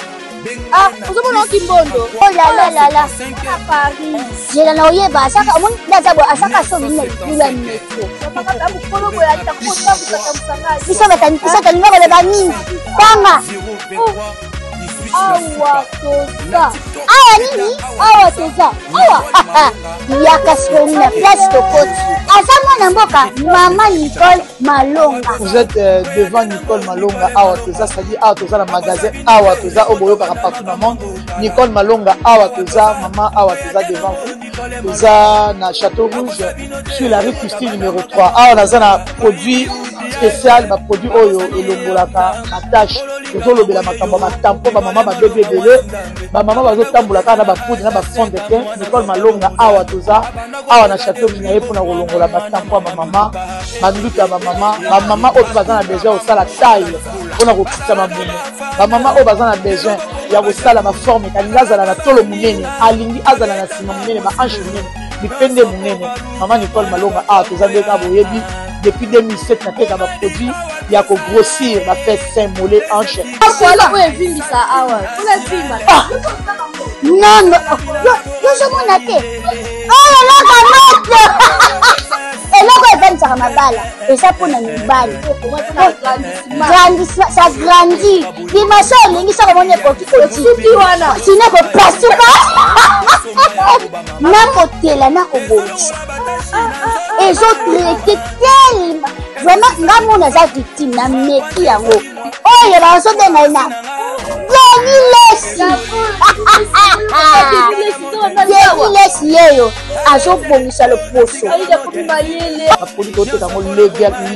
Ah, ozomona oki mbondo. Oh la la la la. Na Paris. Zela na oyeba asaka omoni ndaza boye asaka so bino libula metro. Biso batani biso tolinga koloba mingi. Tanga. Awa toza. Awa nini? Awa toza. Awa. Yaka sikoyo na place tokoti. Aza mwana mboka mama Nicole Malonga. Vous êtes euh, devant Nicole Malonga awa toza, c'est-à-dire awa toza na magasin awa toza oyo boyokaka partout na monde. Nicole Malonga awa toza, maman awa toza devant vous. Toza na Château Rouge sur la rue Christine numéro 3. Awa naza na produit spécial, ba produit oyo elongolaka ba tâche. Tozolobela makambo ya matampo ba mama babebi ebele, ba mama bazotambola kaka na ba poudre na ba fond de teint. Nicole Malonga awa toza awa na Château Rouge na ye mpona kolongola ba tampon ya ba mama. Banduta ya bamama, bamama oyo mpe baza na besoin ya kosala taille mpona kokitisa mabumu, bamama oyo baza na besoin ya kosala baforme, alingi azala na tolo monene, alingi azala na nsima monene, bahanche monene, mipende monene. Mama Nicole Malonga awa toza nde kaka boyebi depuis 2007 nateka baproduit ya kogrossir bafesse, sein, mollet, hanche. Oyo evimbisa awa ah! Non, yozomona te oyo eloko moto eloko evandisaka mabala eza mpo na mibali ça grandit dimension olingi soko omoni ekoki kosino kopasuka nakotela nakobongisa ezotraite telema vraiment nga mona aza victime na meki yango oyo bazobenga ye na Denis Lessi Denis Lessi yeyo azobongisa loposo baproduit toteka yango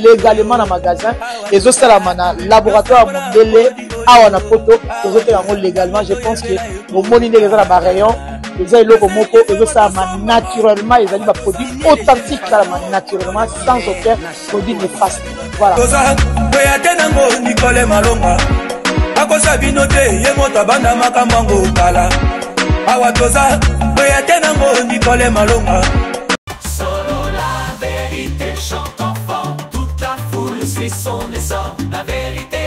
légalement na magasin ezosalama na laboratoire ya mondele awa na poto tozoteka yango légalement. Je pense que bomoni ndenge eza na barayon, eza eloko moko ezosalama naturellement, ezali baproduit authentique, esalama naturellement sans aucun produit néfaste. Voilà. Toza kweya te nango Nicole Malonga akosa bino te, ye moto abanda makambo yango kala. Awa toza kweya te nango Nicole Malonga. Solo la vérité chante enfant, toute la foule suit son essor. La vérité